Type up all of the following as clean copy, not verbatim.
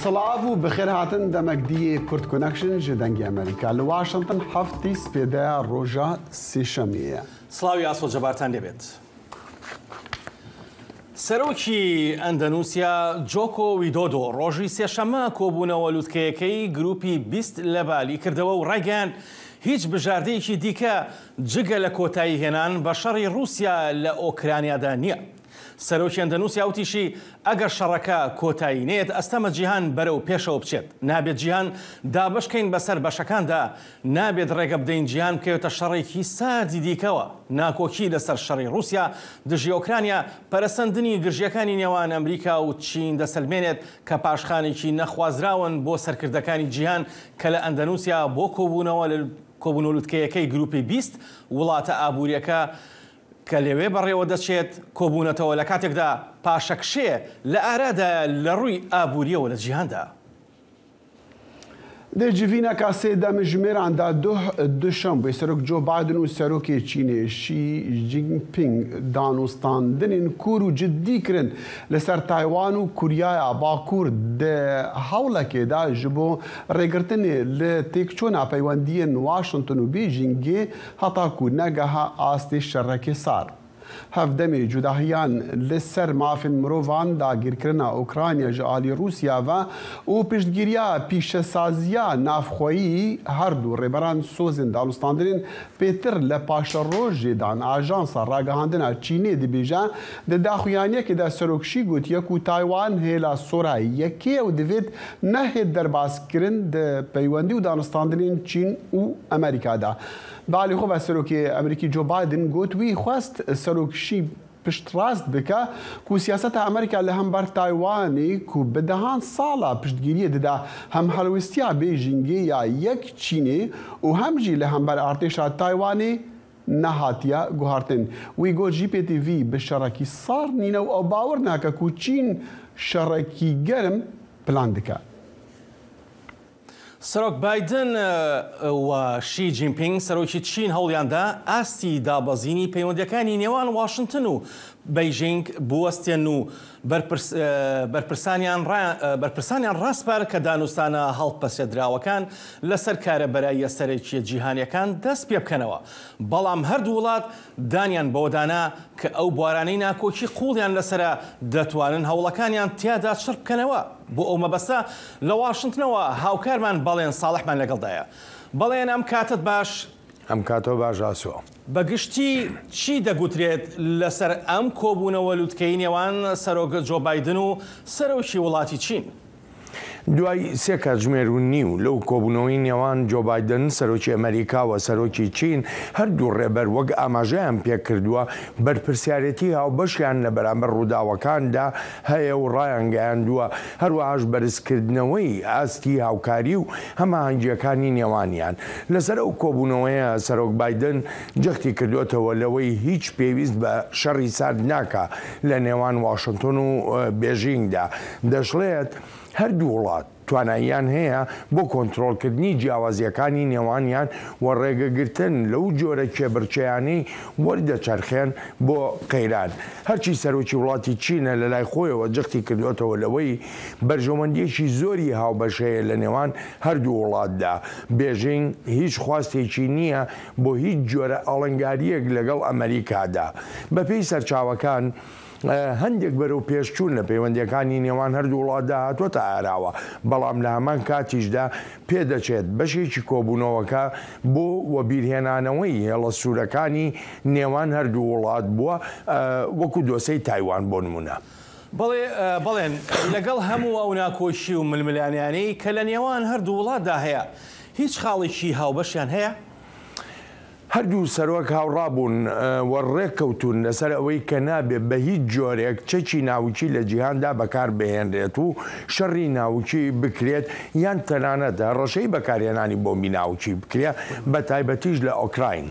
Silav û bi xêr hatin demek diyê Kurd Connection ji Dengê Amerîka li Washington heftî spêdeya roja sêşemê ye. سڵاوی ئاسۆ جەبارتان لێبێت. سەرۆکی ئەندەنوسیا جۆکۆ ویدۆدۆ ڕۆژی سێشەممە کۆبوونەوە لوتکەیەکەی گروپی 20 لە بالی کردەوە و ڕایگەیاند هیچ بژاردەیەکی دیکە جگە لە کۆتایی هێنان بە شەڕی ڕووسیا لە ئۆکرانیادا نییە. سەرۆکی ئەندەنوسیا وتیشی، ئەگەر شەڕەکە کۆتایی نەیەت ئەستەمە جیهان بەرەو پێشەوە بچێت. نابێت جیهان دابەشکەین بەسەر بەشەکاندا، نابێت ڕێگە بدەین جیهان بکەوێتە شەڕێکی ساردی دیکەوە. ناکۆکی لەسەر شەڕی ڕووسیا دژی ئۆکرانیا، پەرەسەندنی گرژییەکانی نێوان ئەمریکا و چین دەسەلمێنێت کە پاشخانێکی نەخوازراون بۆ سەرکردەکانی جیهان کە لە ئەندەنوسیا بۆ کۆبوونەوە کۆبوونەوە لوتکەیەکەی گروپی 20 وڵاتە ئابوورییەکە کە لەوێ بەڕێوەدەچێت کۆبوونەتەوە لە کاتێکدا پاشەکشێ لە ئارادایە لە ڕووی ئابوورییەوە لە جیهاندا. Di civîneka sê demjimêran de duh Duşembê Serok Joe Biden û Serokê Çînê Xi Jinping danûstandinên kûr û cidî kirin li ser Taywan û Koryaya Bakur di hewlekê de ji bo rêgirtinê li têkçûna peywendiyên Washington û Beijingê heta ku negeha astê şerekê sar. Hevdemê cudahiyan li ser mafên mirovan dagîrkirina Ukrayna ji alî Rûsya ve û piştgiriya pîşesaziya navxweyî her du rêberan sozên danûstandinên pêtir li paşerojê dan. Ajansa ragihandina Çînê dibêje di daxuyaniyekê de Serok Xi gotiye ku Taywan hêla sora yekê û divêt nehêt derbaskirin di peywendî û danûstandinên Çîn û Amerîka de. Bi alî xwe ve Serokê Amerîkî Joe Biden got wî xwest Serok Xi piştrast bike ku siyaseta Amerîka li hember Taywanê ku bi dehan sala piştgiriyê dide hem helwêstiya Beijingê ya yek Çînê û hem jî li hember artêşa Taywanê nehatiye guhartin. Wî got jî pêtivî bi şerekî sar nîne û ew bawer nake ku Çîn şerekî germ plan dike. سەرۆک بایدن و شی جینپینگ سەرۆکی چین هەوڵیاندا ئاستی دابەزینی پەیوەندیەکانی نێوان واشنتن و بەیژینگ بوەستێن و بەرپرسانیان ڕاسپارد کە دانوستانە هەڵپەسێردراوەکان لەسەر کارە بەراییە سەرەکیە جیهانیەکان دەست پێ بکەنەوە. بەڵام هەردوو وڵات دانیان بەوەدانا کە ئەو بوارانەی ناکۆکی قوڵیان لەسەرە دەتوانن هەوڵەکانیان تیادا چڕ بکەنەوە. بۆ ئەو مەبەستە لە واشنتنەوە هاوکارمان بەڵێن ساڵحمان لەگەڵدایە. بەڵێن ئەم کاتەت باش. ئەم کاتەوە باش ئاسۆ. بە گشتی چی دەگوترێت لەسەر ئەم کۆبوونەوە لوتکەی نێوان سەرۆک جۆ بایدن و سەرۆکی وڵاتی چین؟ دوای سێ کاتژمێر و نیو لەو کۆبوونەوەی نێوان جۆ بایدن سەرۆکی ئەمەریکا و سەرۆکی چین، هەردوو ڕێبەر وەک ئاماژەیان پێکردووە بەرپرسیارێتی هاوبەشیان لە بەرامبەر ڕووداوەکاندا هەیە و ڕایانگەیاندووە، هەروەهاش بەرزکردنەوەی ئاستی هاوکاری و هەماهەنگییەکانی نێوانیان. لەسەر ئەو کۆبوونەوەیە سەرۆک بایدن جەختی کردووەتەوە لەوەی هیچ پێویست بە شەڕی سارد ناکا لە نێوان واشنتۆن و بێژینگدا، دەشڵێت، هەردوو وڵات تواناییان هەیە بۆ کۆنترۆڵکردنی جیاوازییەکانی نێوانیان و ڕێگەگرتن لەو جۆرە کێبڕکێیانەی وەردەچەرخێن بۆ قەیران. هەرچی سەرۆکی وڵاتی چینە لەلای خۆیەوە جەختی کردووەتەوە لەوەی بەرژەوەندییەکی زۆری هاوبەش هەیە لە نێوان هەردوو وڵاتدا، بێژینگ هیچ خواستێکی نییە بۆ هیچ جۆرە ئاڵنگارییەک لەگەڵ ئەمەریکادا. بەپێی سەرچاوەکان، هەندێک بەرەو پێشچوون لە پەیوەندییەکانی نێوان هەردوو وڵاتدا هاتووەتە ئاراوە، بەڵام لە هەمان کاتیشدا پێدەچێت بەشێکی کۆبوونەوەکە بۆ وەبیرهێنانەوەی هێڵە سوورەکانی نێوان هەردوو وڵات بووە، وەکو دۆسێی تایوان بۆ نموونە. بەڵێ بەڵێن، لەگەڵ هەموو ئەو ناکۆکی و ململانێیانەی کە لە نێوان هەردوو وڵاتدا هەیە، هیچ خاڵێکی هاوبەشیان هەیە؟ هەردوو سەرۆک هاوڕابوون و ڕێککەوتوون لەسەر ئەوەی کە نابێت بە هیچ جۆرێک چەکی ناوکی لە جیهاندا بەکاربهێنرێت و شەڕی ناوکی بکرێت یان تەنانەت هەڕەشەی بەکارهێنانی بۆمبی ناوکی بکرێت بەتایبەتیش لە ئۆکراین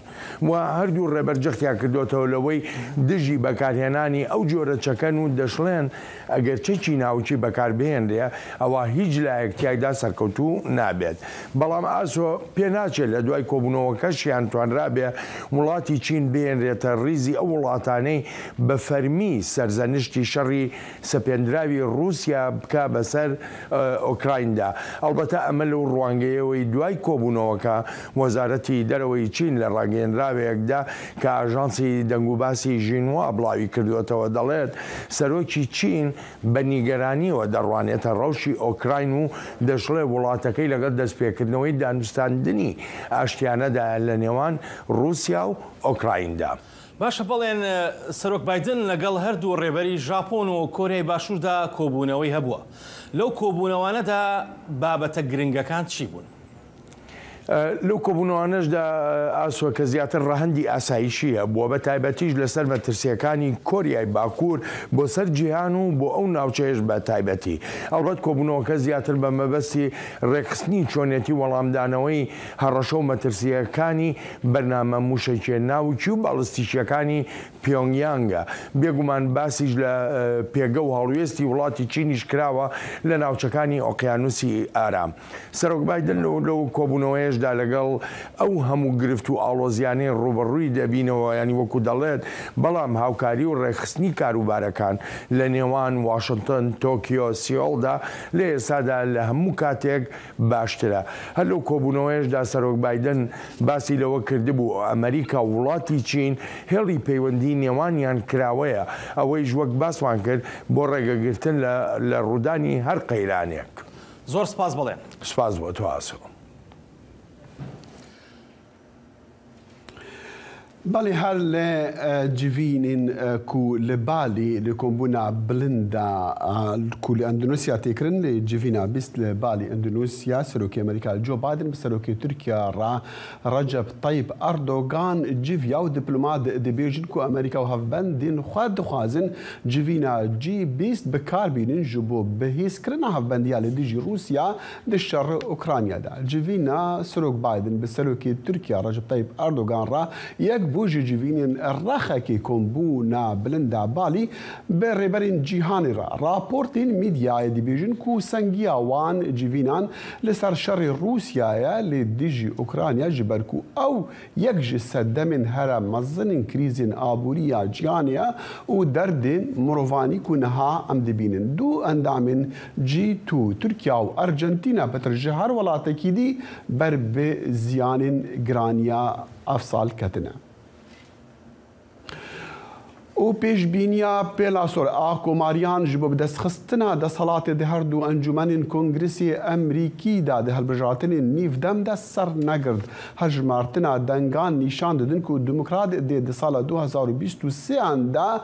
و هەردوو ڕێبەر جەختیان کردۆتەوە لەوەی دژی بەکارهێنانی ئەو جۆرە چەکەن و دەشڵێن ئەگەر چەکی ناوکی بەکاربهێنرێ ئەوا هیچ لایەک تیایدا سەرکەوتوو نابێت. بەڵام ئاسۆ پێناچێت لە دوای کۆبوونەوەکەشیان توانرابێت. کرابێ وڵاتی چین بهێنرێتە ڕیزی ئەو وڵاتانەی بە فەرمی سەرزەنشتی شەڕی سەپێندراوی ڕووسیا بکا بەسەر ئۆکرایندا. ئەڵبەتە ئەمە لەو ڕوانگەیەوەی دوای کۆبوونەوەکە وەزارەتی دەرەوەی چین لە ڕاگەیەنراوێکدا کە ئاژانسی دەنگوباسی ژینوا بڵاوی کردووەتەوە دەڵێت سەرۆکی چین بە نیگەرانییەوە دەڕوانێتە ڕەوشی ئۆکراین و دەشڵێ وڵاتەکەی لەگەڵ دەستپێکردنەوەی دانوستاندنی ئاشتیانەدایە لە نێوان ڕووسیا و ئۆکرایندا. باشە بەڵێن سەرۆک بایدن لەگەڵ هەردوو ڕێبەری ژاپۆن و کۆریای باشووردا کۆبوونەوەی هەبووە. لەو کۆبوونەوانەدا بابەتە گرنگەکان چی بوون؟ لەو کۆبوونەوانەشدا ئاسۆ کە زیاتر ڕەهەندی ئاسایشی هەبووە، بە تایبەتیش لەسەر مەترسییەکانی کۆریای باکوور بۆ سەر جیهان و بۆ ئەو ناوچەیەش بە تایبەتی. ئەڵبەت کۆبوونەوەکە زیاتر بە مەبەستی ڕێکخستنی چۆنیەتی وەڵامدانەوەی هەڕەشە و مەترسییەکانی بەرنامە مووشەکییە ناوکی و باڵستیکییەکانی پیۆنگیانگە. بێگومان باسیش لە پێگە و هەڵوێستی وڵاتی چینیش کراوە لە ناوچەکانی ئۆقیانوسی ئارام. سەرۆک بایدن لەو کۆبوونەوەیەشدا لەگەڵ ئەو هەموو گرفت و ئاڵۆزیانەی ڕووبەڕووی دەبینەوە، یانی وەکو دەڵێت، بەڵام هاوکاری و ڕێکخستنی کاروبارەکان لە نێوان واشنتن، تۆکیۆ، سیۆڵدا لە ئێستادا لە هەموو کاتێک باشترە. هەر لەو کۆبوونەوەیەشدا سەرۆک بایدن باسی لەوە کردبوو ئەمەریکا و وڵاتی چین هێڵی پەیوەندی نێوانیان کراوەیە، ئەوەیش وەک باسمان کرد بۆ ڕێگەگرتن لە ڕوودانی هەر قەیرانێک. زۆر سپاس بەڵێن. سپاس بۆ تۆ ئاسۆ. بەڵێ هەر لە جڤینên ku li Balî li kombûna bilinda ku li Endonezya tê kirin li civîna 20 li Balî Endonezya Serokê Amerîka Joe Biden bi Serokê Tirkiya re Recep Tayyip Erdogan civiya û diplomat dibêjin ku Amerîka û hevbendên xwe dixwazin civîna G20 bi kar bînin ji bo bihêzkirina hevbendiya li dijî Rûsya di şerê Ukrayna de. Civîna Serok Biden bi Serokê Tirkiya Recep Tayyip Erdogan re yek bû ji civînên rexekê kombûna bilinda Balî bi rêberên cîhanê re. Raportên medyayê dibêjin ku sengiya wan civînan li ser şerê Rûsyayê li dijî Ukrayna ji ber ku ew yek ji sedemên here mezinên krîzên aborî ya cîhanê ye û derdên mirovanî ku niha em dibînin. Du endamên G2 Tirkiya û Arjentîna pitir ji her welatekî dî ber bi ziyanên giraniya ev sal ketine. Û pêşbîniya pêla sor a Komariyan ji bo bidestxistina desthilatê di her du encûmenên Kongresê Emrîkî de di hilbijartinên nîvdem de ser negirt. Hejmartina dengan nîşan didin ku Demokrat dê di sala 2023 de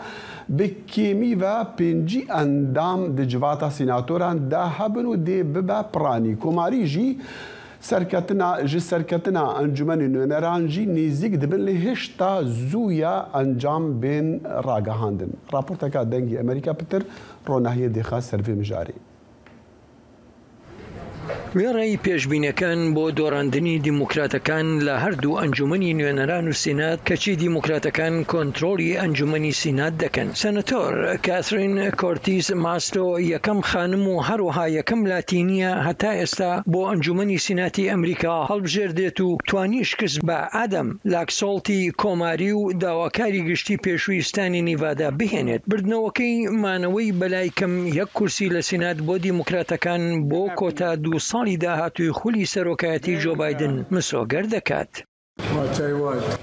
bi kêmî ve 50 endam di civata senatoran de hebin û dê bibe piranî. Komarî jî serketina ji serketina encûmenên nûneran jî nêzîk dibin lê hêşta zû ya encam bên ragihandin. Raporteka Dengê Amerîka pitir ronahiyê dixe ser vê mijarê. وێڕای پێشبینەکان بۆ دۆڕاندنی دیموکراتەکان لە هەردوو ئەنجومەنی نوێنەران و سینات، کەچی دیموکراتەکان کۆنترۆڵی ئەنجومەنی سینات دەکەن. سەنەتۆر کاثرین کۆرتیز ماستۆ یەکەم خانم و هەروەها یەکەم لاتینییە هەتا ئێستا بۆ ئەنجومەنی سیناتی ئەمریکا هەڵبژێردرێت و توانی شکست بە ئادەم لاکسۆڵتی کۆماری و داواکاری گشتی پێشووی ستانی نیڤادا بهێنێت. بردنەوەکەی مانەوەی بەلای کەم یەک کورسی لە سینات بۆ دیموکراتەکان بۆ کۆتا دوو ساڵی داهاتووی خولی سەرۆکایەتی جۆ بایدن مسۆگەر دەکات.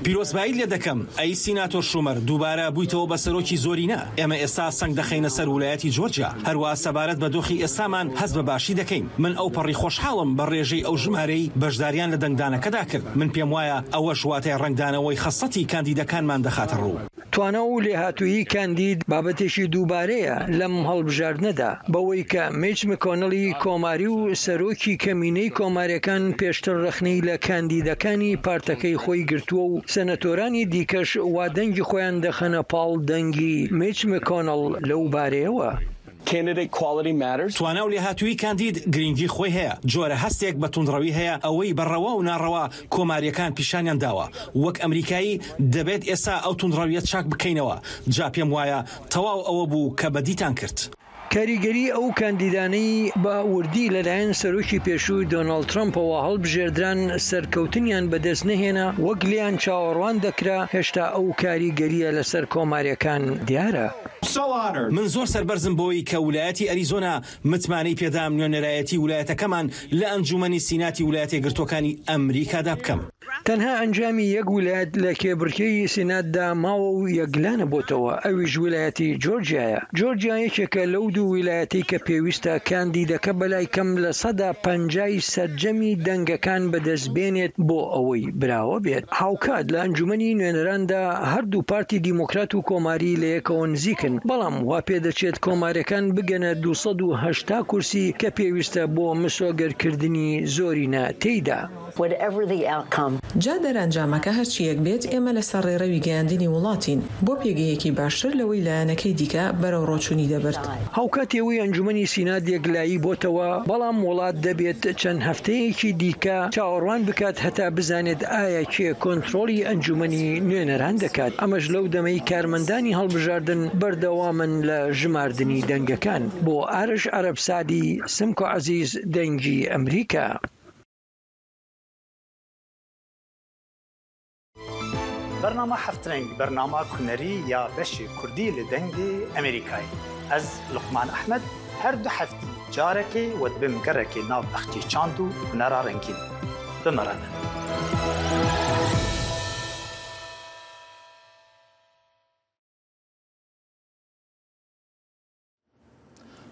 پیرۆزباییت لێ دەکەم ئەی سیناتۆر شومەر، دووبارە بوویتەوە بە سەرۆکی زۆرینە. ئێمە ئێستا سەنگ دەخەینە سەر ولایەتی جۆرجیا. هەروەها سەبارەت بە دۆخی ئێستامان هەست بە باشی دەکەین. من ئەوپەڕی خۆشحاڵم بە ڕێژەی ئەو ژمارەی بەشداریان لە دەنگدانەکەدا کرد. من پێموایە ئەوەش واتای ڕەنگدانەوەی خەسڵەتی کاندیدەکانمان دەخاتە ڕوو. توانا و لێهاتوویی کاندید بابەتێکی دووبارەیە لەم هەڵبژاردنەدا، بەوەی کە میچ مکۆنڵی کۆماری و سەرۆکی کەمینەی کۆماریەکان پێشتر رەخنەی لە کاندیدەکانی پارتەکەی خۆی گرتووە و سەنەتۆرانی دیکەش وا دەنگی خۆیان دەخەنە پاڵ دەنگی میچ مکۆنڵ لەو بارەیەوە. توانا و لێهاتوویی کاندید گرینگی خۆی هەیە، جۆرە هەستێک بە توندڕەوی هەیە، ئەوەی بە ڕەوا و ناڕەوا کۆمارییەکان پیشانیان داوە، وەک ئەمریکایی دەبێت ئێستا ئەو توندڕەوییە چاک بکەینەوە، جا پێم وایە تەواو ئەوە بوو کە بەدیتان کرد. کاریگەری ئەو کاندیدانەی بە وردی لەلایەن سەرۆکی پێشوو دۆناڵد ترەمپەوە هەڵبژێردران سەرکەوتنیان بەدەست نەهێنا وەک لێیان چاوەڕوان دەکرا، هێشتا ئەو کاریگەرییە لەسەر کۆمارییەکان دیارە. من زۆر سەربەرزم بەوەی کە ولایەتی ئەریزۆنا متمانەی پێدام نوێنەرایەتی ولایەتەکەمان لە ئەنجومەنی سیناتی ولایەتەیەکگرتووەکانی ئەمریکادا بکەم. تەنها ئەنجامی یەک ویلایەت لە کێبڕکێی سیناتدا ماوە و یەکلانەبۆتەوە، ئەویش ویلایەتی جۆرجیایە. جۆرجیا یەکێکە لەو دوو ویلایەتەی کە پێویستە کاندیدەکە بەلای کەم 50% ی سەرجەمی دەنگەکان بەدەستبێنێت بۆ ئەوەی براوە بێت. هاوکات لە ئەنجومەنی نوێنەراندا هەردوو پارتی دیموکرات و کۆماری لەیەکەوە نزیکن، بەڵام واپێدەچێت کۆماریەکان بگەنە 280 کورسی کە پێویستە بۆ مسۆگەرکردنی زۆرینە تێیدا. جا دەرئەنجامەکە هەرچییەک بێت، ئێمە لەسەر ڕێڕەوی گەیاندنی وڵاتین بۆ پێگەیەکی باشتر لەوەی لایەنەکەی دیکە بەرەو ڕۆچوونی دەبرد. هاوکات ئەوەی ئەنجومەنی سینات یەکلایی بۆتەوە، بەڵام وڵات دەبێت چەند هەفتەیەکی دیکە چاوەڕوان بکات هەتا بزانێت ئایا کێ کۆنترۆڵی ئەنجومەنی نوێنەران دەکات، ئەمەش لەو دەمەی کارمەندانی هەڵبژاردن بەردەوامن لە ژماردنی دەنگەکان. بۆ ئارش عەرەب سەعدی، سمکۆ عەزیز، دەنگی ئەمریکا. بەرنامە هەفترەنگ بەرنامە هونەری یا بەشی کوردی لە دەنگی ئەمریکای ئەز لوقمان ئەحمەد هەر دو هەفتی جارەکێ وە دبم گەڕێکێ ناو بەخچی چاند و هونەرا ڕەنگین بمەڕەنە.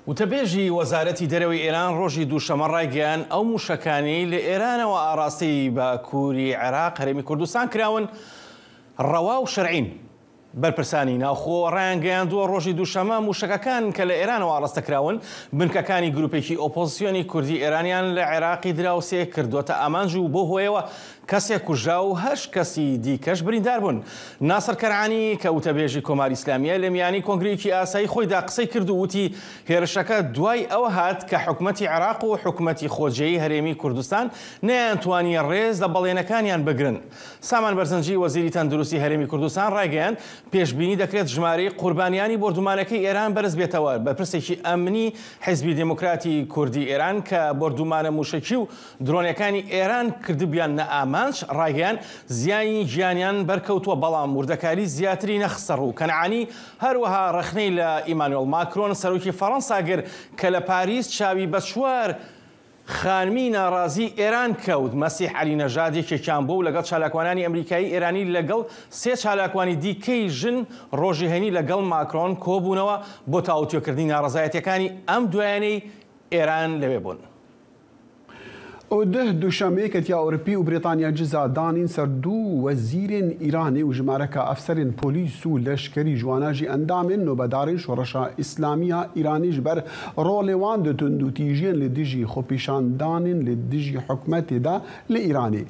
وتەبێژی وەزارەتی دەرەوەی ئێران ڕۆژی دووشەمە ڕایگەیاند، ئەو مووشەکانەی لە ئێرانەوە ئاڕاستەی باکووری عێراق، هەرێمی کوردستان کراون، ڕەوا و شەرعین. بەرپرسانی ناوخۆ ڕایانگەیاندووە، ڕۆژی دووشەمە مووشەکەکان کە لە ئێرانەوە ئاڕاستە کراون، بنکەکانی گرووپێکی ئۆپۆزسیۆنی کوردی ئێرانیان لە عێراقی دراوسێ کردۆتە ئامانج و بەو هۆیەوە کەسێک کوژرا و هەشت کەسی دیکەش بریندار بوون. ناسر کەنعانی کە وتەبێژی کۆماری ئیسلامییە لە میانی کۆنگرەیەکی ئاسایی خۆیدا قسەی کرد و وتی هێرشەکە دوای ئەوە هات کە حکومەتی عێراق و حکومەتی خۆجێی هەرێمی کوردستان نەیانتوانی ڕێز لە بەڵێنەکانیان بگرن. سامان بەرزنجی وەزیری تەندروستی هەرێمی کوردستان ڕایگەیاند پێشبینی دەکرێت ژمارەی قوربانیانی بۆردومانەکەی ئێران بەرزبێتەوە. بەرپرسێکی ئەمنی حیزبی دێموکراتی کوردی ئێران کە بۆردومانە موشەکی و درۆنەکانی ئێران کردبیاننە ئامانج، ڕایگەیاند، زیانی گیانیان بەرکەوتووە، بەڵام وردەکاری زیاتری نەخستەڕوو. کەنعانی هەروەها ڕەخنەی لە ئیمانوێڵ ماکرۆن، سەرۆکی فەڕەنسا گرت کە لە پاریس چاوی بە چوار خانمی ناڕازیی ئێران کەوت، مەسیح عەلی نەژاد یەکێکیان بووە و لەگەڵ چالاکوانانی ئەمریکایی ئێرانی لەگەڵ سێ چالاکوانی دیکەی ژن ڕۆژی هەینی لەگەڵ ماکرۆن کۆبوونەوە بۆ تاوتوێکردنی ناڕەزایەتییەکانی ئەم دوایانەی ئێران لەوێ بوون. Duh Duşemê Yeketiya Ewropî û Brîtanya ciza danîn ser du wezîrên Îranê û jimareka efserên polîs û leşkerî ji wana jî endamên nobedarên Şoreşa Îslamî ya Îranê ji ber rolê wan di tundûtîjiyên li dijî xwepêşandanên li dijî hikûmetê de li Îranê.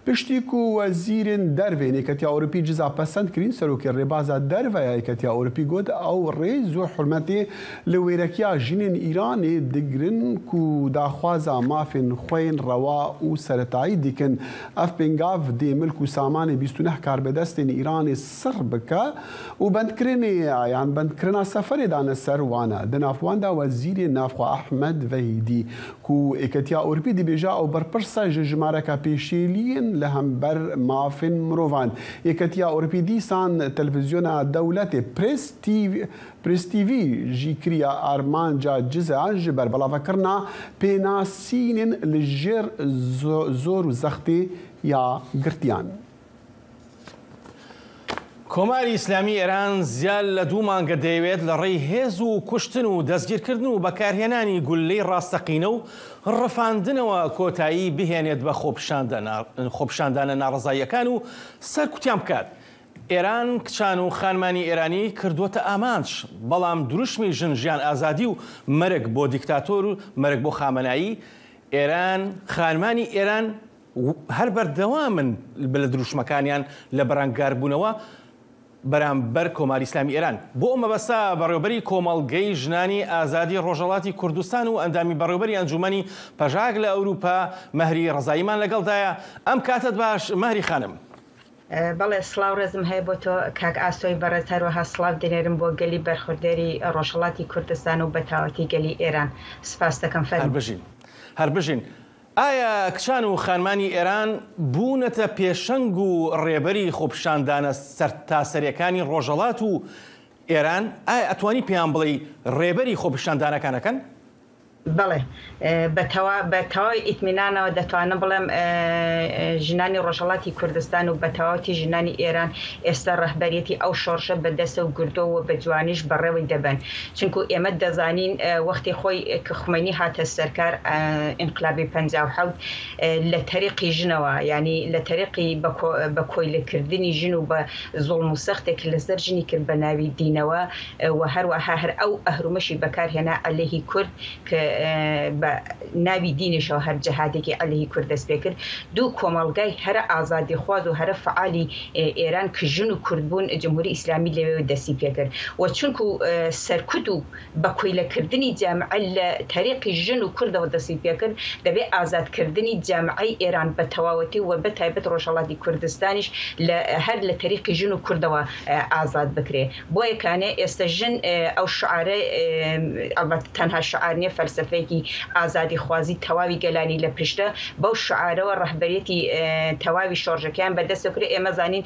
Piştî ku wezîrên derve yên Yeketiya Ewropî ciza pesend kirîn, Serokê Rêbaza Derve ya Yeketiya Ewropî got ew rêz û hurmetê li wêrekiya jinên Îranê digirin ku daxwaza mafên xwe yên rewa û seretayî dikin. Ev pêngav dê milk û samanê 29 karbidestên Îranê sir bike û bendkirinê yan bendkirina seferê dane ser wan e. Di nav wan de Wezîrê Navxwe Ehmed Vehîdî ku Yeketiya Ewropî dibêje ew berpirs e ji jimareke pêşêliyên li hember mafên mirovan. Yeketiya Ewropî dîsan televîzyona dewletê Press TV Press TV jî kiriye armanca cizeyan ji ber belavekirina pênasînên li jêr zor û zextê ya girtiyan. کۆماری ئیسلامی ئێران زیاد لە دوو مانگە دەیەوێت لە ڕێی هێز و کوشتن و دەستگیرکردن و بەکارهێنانی گوللەی ڕاستەقینە و ڕفاندنەوە کۆتایی بهێنێت بە خۆپیشاندانە ناڕەزاییەکان و سەرکوتیان بکات. ئێران کچان و خانمانی ئێرانی کردووەتە ئامانج، بەڵام دروشمی ژن ژیان ئازادی و مەرگ بۆ دیکتاتۆر و مەرگ بۆ خامەنایی ئێران خانمانی ئێران هەر بەردەوامن لە دروشمەکانیان لە بەرانگاربوونەوە بەرامبەر کۆماری ئیسلامی ئێران. بۆ ئەو مەبەستە بەڕێوەبەری کۆمەڵگەی ژنانی ئازادی ڕۆژهەڵاتی کوردستان و ئەندامی بەڕێوەبەری ئەنجوومەنی پەژاک لە ئەوروپا مەهری ڕەزاییمان لەگەڵدایە. ئەم کاتەت باش مەهری خانم. بەڵێ سڵاو ڕێزم هەیە بۆ تۆ کاک ئاسۆی بەڕێز هەروەها سڵاو دەنێرم بۆ گەلی بەرخوردێری ڕۆژهەڵاتی کوردستان و بەتاوەتی گەلی ئێران سپاس دەکەم فەرموو. هەر بژین هەر بژین. ئایا کچان و خانمانی ئێران بوونەتە پێشەنگ و ڕێبەری خۆپیشاندانە سەرتاسەریەکانی ڕۆژهەڵات و ئێران؟ ئایا ئەتوانی پێیان بڵێی ڕێبەری خۆپیشاندانەکانەکەن؟ بەڵێ بە تەوا بە تەواوی ئیتمینانەوە دەتوانم بڵێم ژنانی ڕۆژهەڵاتی کوردستان و بە تەواوەتی ژنانی ئێران ئێستا ڕەهبەریەتی ئەو شۆڕشە بە دەسەو گرتووە و بە جوانیش بەڕێوەی دەبەن چونکو ئێمە دەزانین وەختی خۆی کە خومەینی هاتە سەرکار ئینقلابی 57 لە تەریقی ژنەوە یانی لە تەریقی بە کۆیلە کردنی ژن و بە زوڵم و سەختێک کە لەسەر ژنی کرد بە ناوی دینەوە و هەروەها هەر ئەو ئەهرومەشی بەکار هێنا عەلەیهی کورد کە بە ناوی دینیشەوە هەر جەهادێکی عەلەیهی کورد دەست پێ کرد. دوو کۆمەڵگای هەرە ئازادیخواز و هەرە فەعالی ئێران کە ژن و کورد بوون جمهوری ئیسلامی لەوێوە دەستی پێ کرد و چونکوو سەرکوت و بە کۆیلە کردنی جامعە لە تەریقی ژن و کوردەوە دەستی پێ کرد دەبێ ئازاد کردنی جامعەی ئێران بە تەواوەتی و بە تایبەت ڕۆژهەڵاتی کوردستانیش لە هەر لە تەریقی ژن و کوردەوە ئازاد بکرێ. بۆیە کانێ ئێستە ژن ئەو شعارە ئەڵبەت تەنها شعار نیە فەلسەفەیەکی ئازادیخوازی تەواوی گەلانی لە پشتە بەو شعارەوە ڕەهبەریەتی تەواوی شۆڕشەکەیان بە دەستەوە کرد ئێمە زانین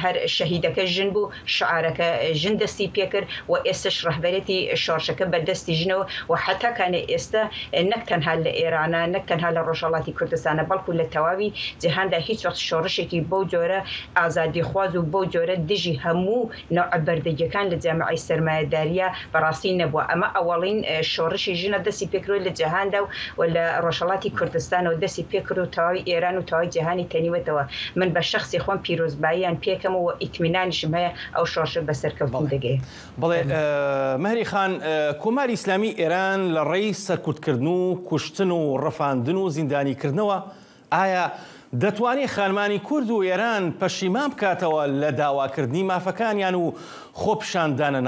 هەر شەهیدەکە ژن بوو شعارەکە ژن دەستی پێکرد و ئێستەش ڕەهبەرێتی شۆڕشەکە بە دەستی ژنەوە و حەتا کانێ ئێستە نەک تەنها لە ئێرانە نەک تەنها لە ڕۆژهەڵاتی کوردستانە بەڵکو لە تەواوی جیهاندا هیچ وەخت شۆڕشێکی بەو جۆرە ئازادیخواز و بەو جۆرە دژی هەموو نەوعە بەردەگیەکان لە جامعەی سەرمایەدارییا بەڕاستی نەبووە. ئەمە ئەوەڵین شۆڕشی ژنە دەستی پێکردوە لە جیهاندا و لە ڕۆژهەڵاتی کوردستانەوە دەستی پێکرد و تەواوی ئێران و تەواوی جیهانی تەنیوەتەوە. من بە شەخسی خۆم پیرۆزباییان پێکەم و ئیتمینانیشم هەیە ئەو شۆڕشە بە سەرکەوتن بەڵێ دەگەیە. بەڵێ مەهری خان، کۆماری ئیسلامی ئێران لە ڕێی سەرکوتکردن و کوشتن و ڕفاندن و زیندانیکردنەوە ئایا دەتوانێ خانمانی کورد و ئێران پەشیمان بکاتەوە لە داواکردنی مافەکانیان و خۆپیشاندانە